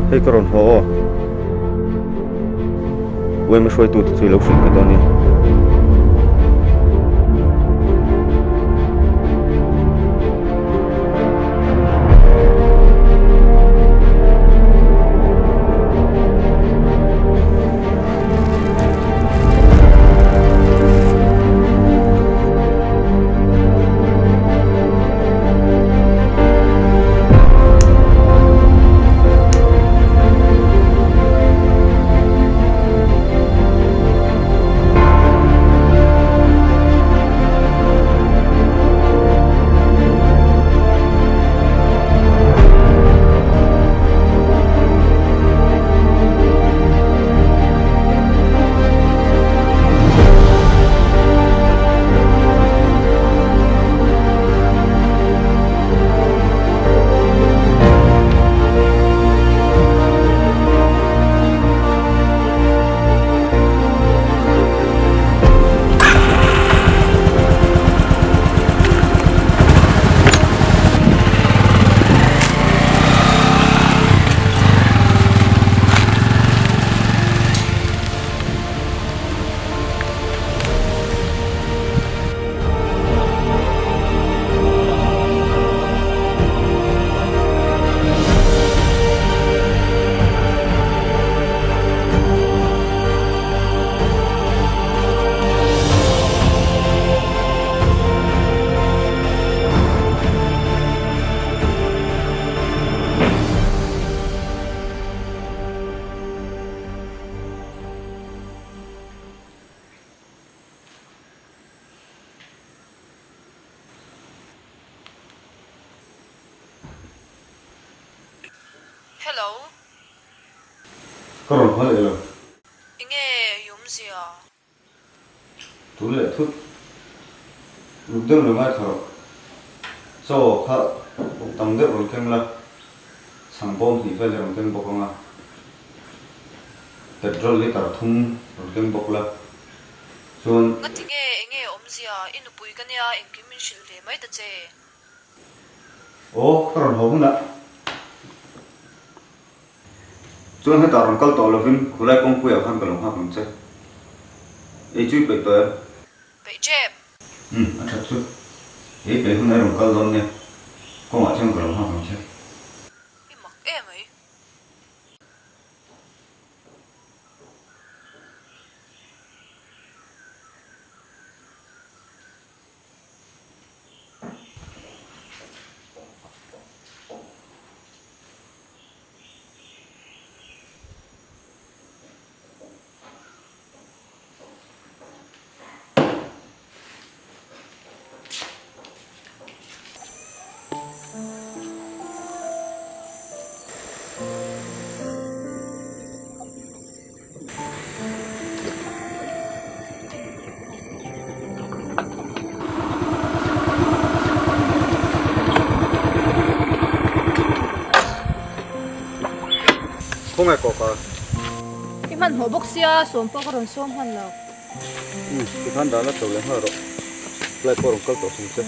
Hei ka rawn haw aw. Uaima hruaitute chu i lo hrilh mai dawn nia. lo. Ka rawn haw leh lo. Enge i awmzia? Tul leh thut. Ruk deuh lo ngaithla rawh. Chaw kha tam deuh rawn keng la, chhang bawm hnih vel hi rawn keng bawk ang a, petrol litre thum rawn keng bawk la, chuan. Ngati nge enge awmzia i nupui ka nia engkim min hrilh ve mai ta che. Aw ka rawn haw hunah. Chuan hetah rawn kal tawh lovin khulai kawngpuiah khan ka lo nghak ang che. Ei chu i peih tawh em? Peih tep. Umm, a that chu. Ei peih hun ai rawn kal dawn nia. Kawngah chuan ka lo nghak ang che. I mak em ai. Khawngaih kawk a. I hmanhmawh bawk sia, sawm pawh ka rawn sawm hman lo. Umm, tikhan dah la cho leh nghal rawh. Flight pawh rawn kal tawh sung che.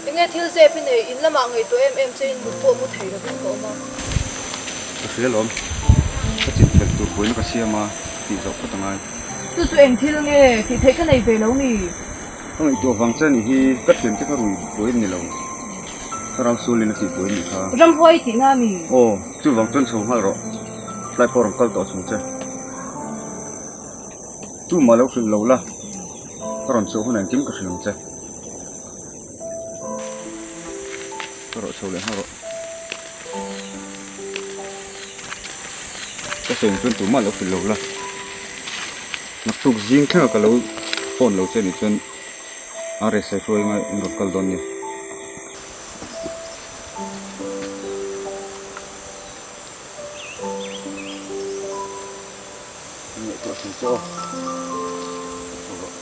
Enge thil zep i nei, in lamah ngaihtuah em em che in mut pawh mu thei lovin ka awm a. Ka hria lawm, ka chin fel tur buaina ka siam a tih zawh phawt a ngai. Chu chu eng thil nge tih theih ka nei ve lo mi? Ka ngaihtuah vang che nih hi ka thiante kha rui buai an ni lo, thlarau sualin a tih buai nih kha. Ramhuai tihna mi? Aw, chuvang chuan chho nghal rawh, flight pawh rawn kal tawh chung che. Tumah lo hrilh lo la, ka rawn chhuah hunah engkim ka hrilh ang che. Ka rawh chho leh nghal rawh. Ka sawi ang chuan tumah lo hrilh lo la, naktuk zing thlengah ka lo phone lo che nih chuan RSI hruai anga in rawn kal dawn nia. Ngaihtuah thei che aw. Ka chho rawh.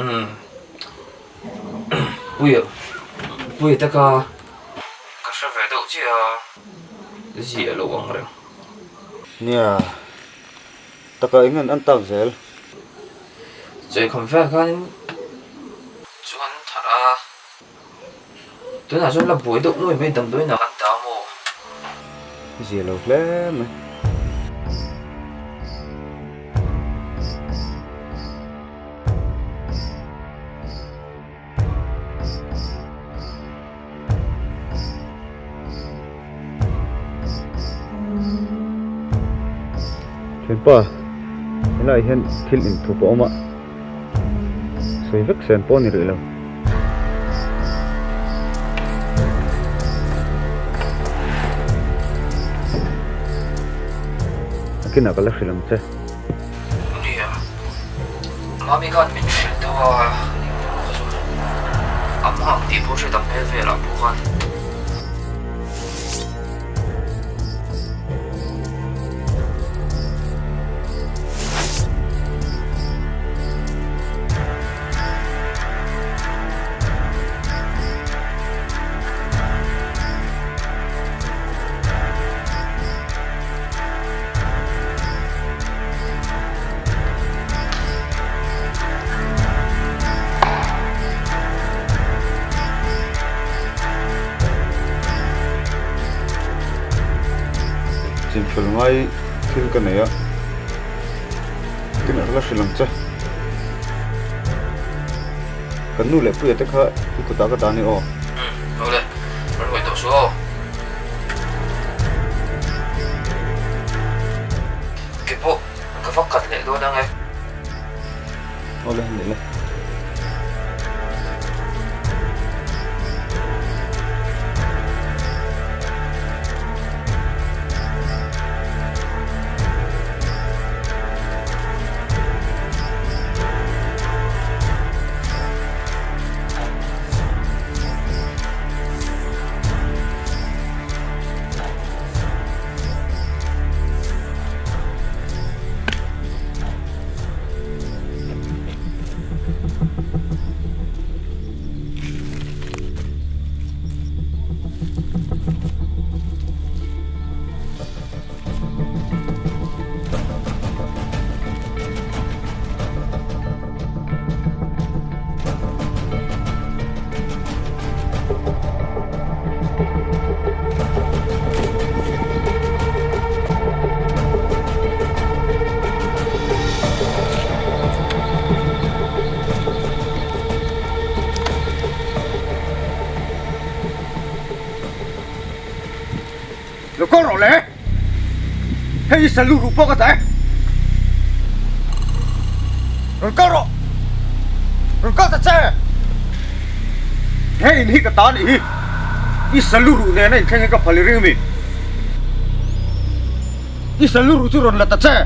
Umm Puia Puia te kha ka hre ve deuh chiah a, ziah loh ang reng. Nia, taka eng an an tak zel. Chawihkham vel khanin chuan tharh a, tunah chuan la buai deuh nuai mai damdawiin ah kan ta maw? Zia lo hle mai. Thianpa, helaiah hian thil inthup a awm a, sawi vek sen pawh a ni rih lo. Nakinah ka la hrilh ang che. Nia, Mami khan min hrilh deuh a, engpawh kha chu a hma ang tih pawh hriat ang hmel velah pawh khan. Chinfel ngai thil ka nei a, tin a la hrilh ang che. Kan nu leh puia te kha i kutah ka dah a ni aw. Umm, awle, rawn ngaihtuah suh aw. Ke pawh ka va kat leh dawn ang e. Awle, ni le. Lo kal rawh le! Hei i salu ruh pawh ka dah e! Rawn kal rawh! Rawn kal ta che! He in hi ka ta anih hi! I salu ruh nena inthleng hi ka phal i ring ami? I salu ruh chu rawn la ta che!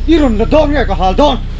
I rawn la dawn nge ka hal dawn?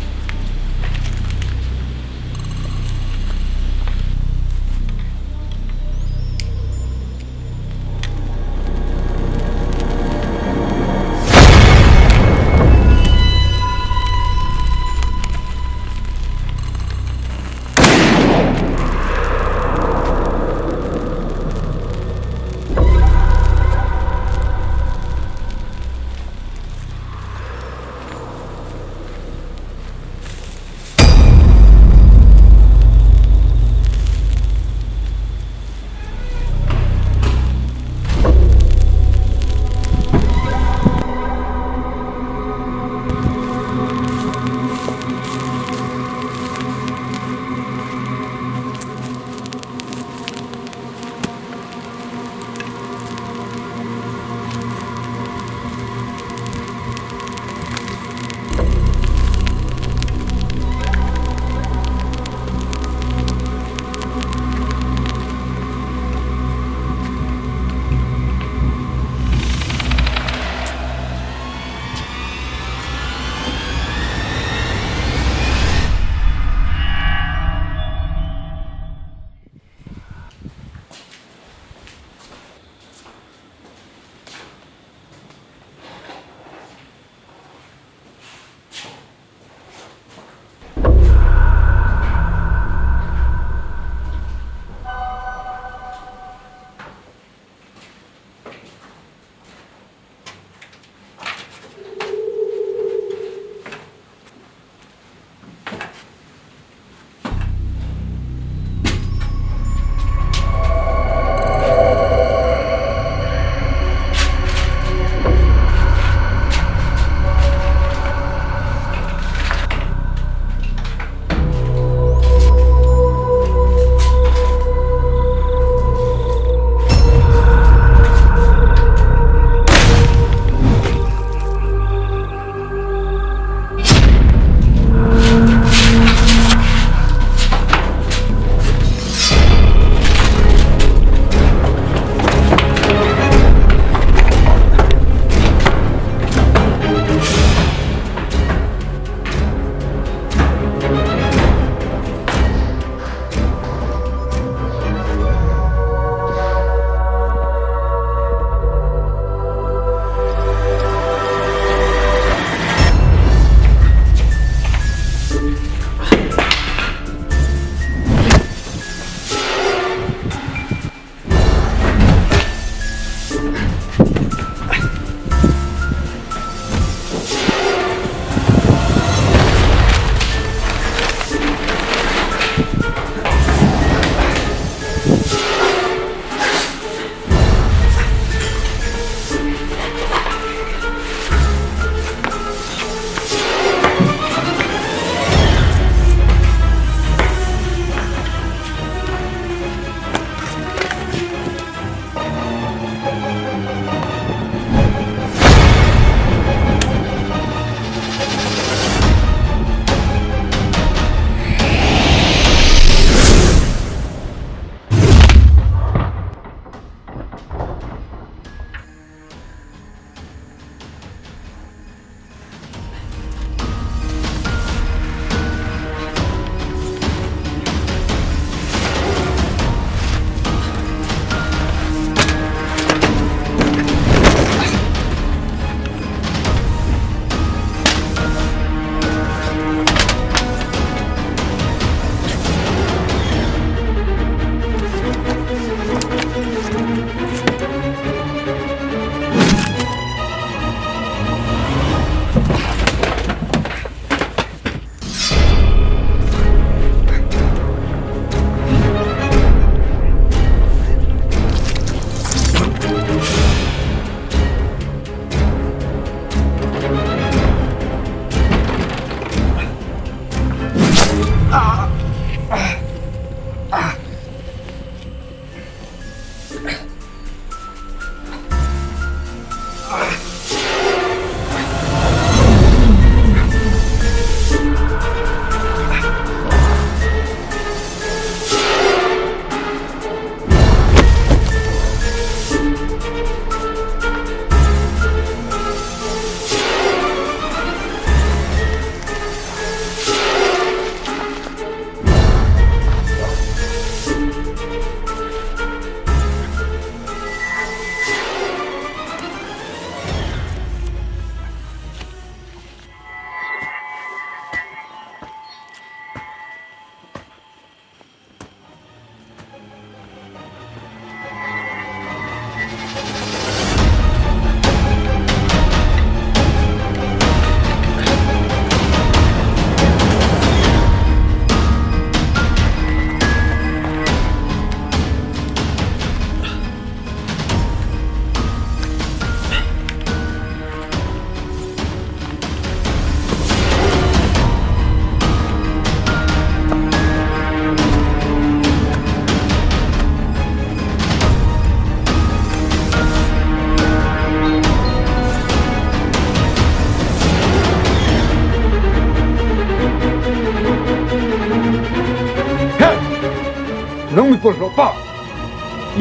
Nang mi pawlhlawh pa,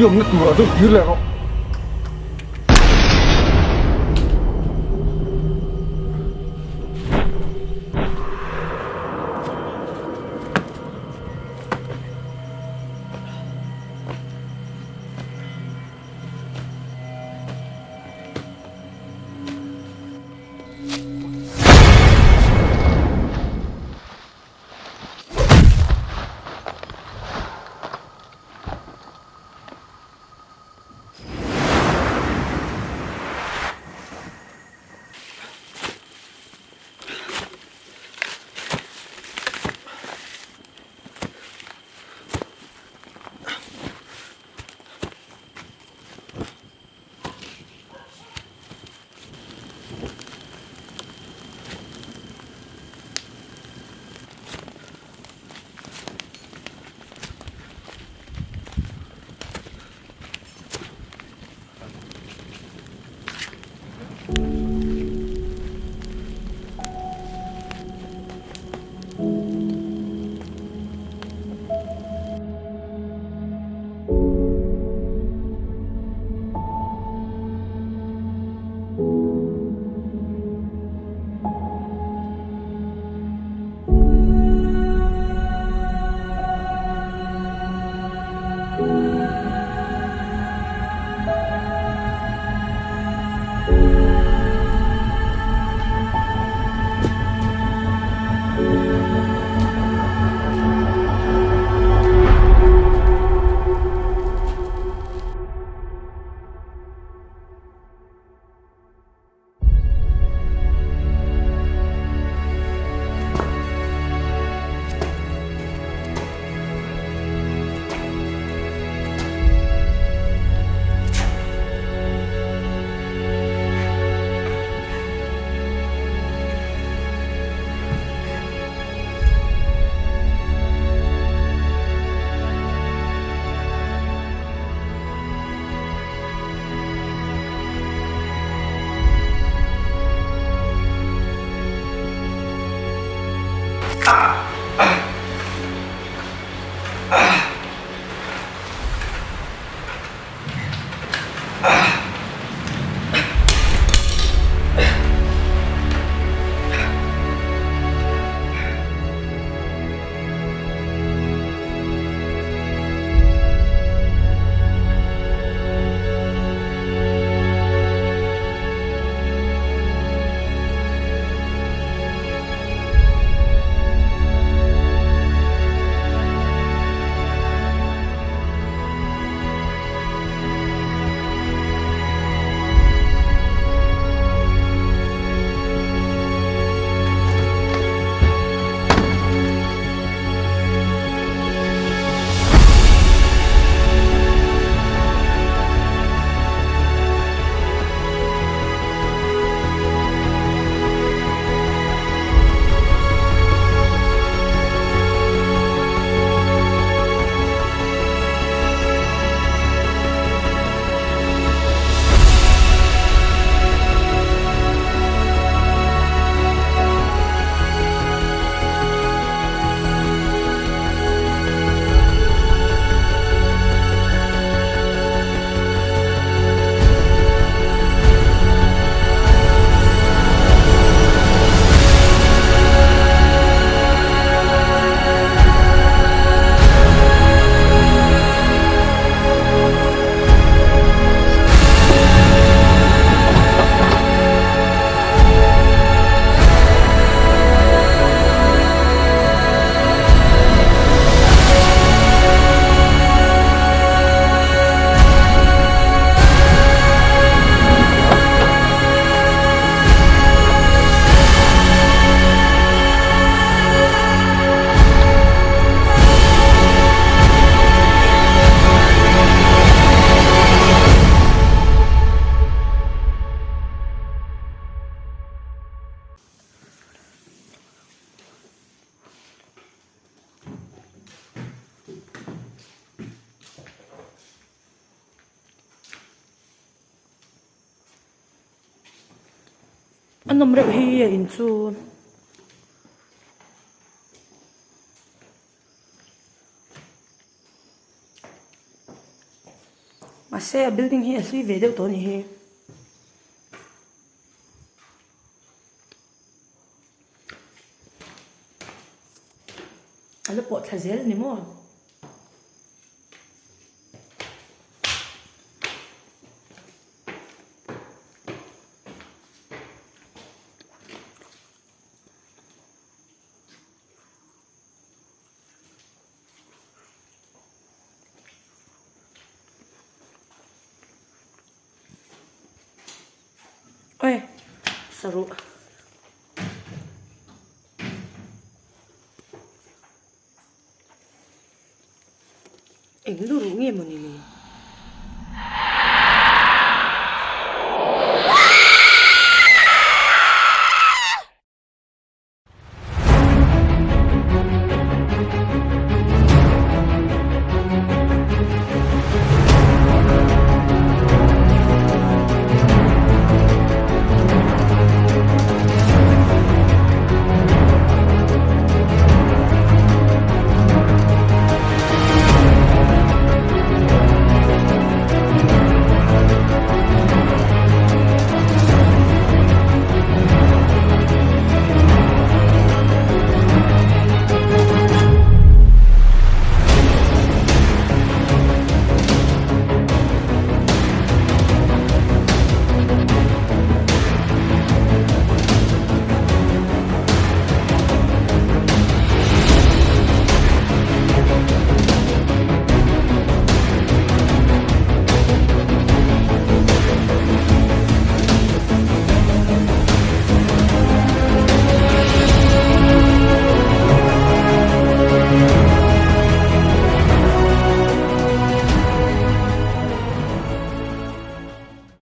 i awmna turah chuan kir leh rawh. A nawm reuh hi a in chu. Mahse a building hi a hlui ve deuh tawh a nih hi. A la pawh thla zel a ni maw? Oi, saruh. Eng lu ruh nge maw ni le?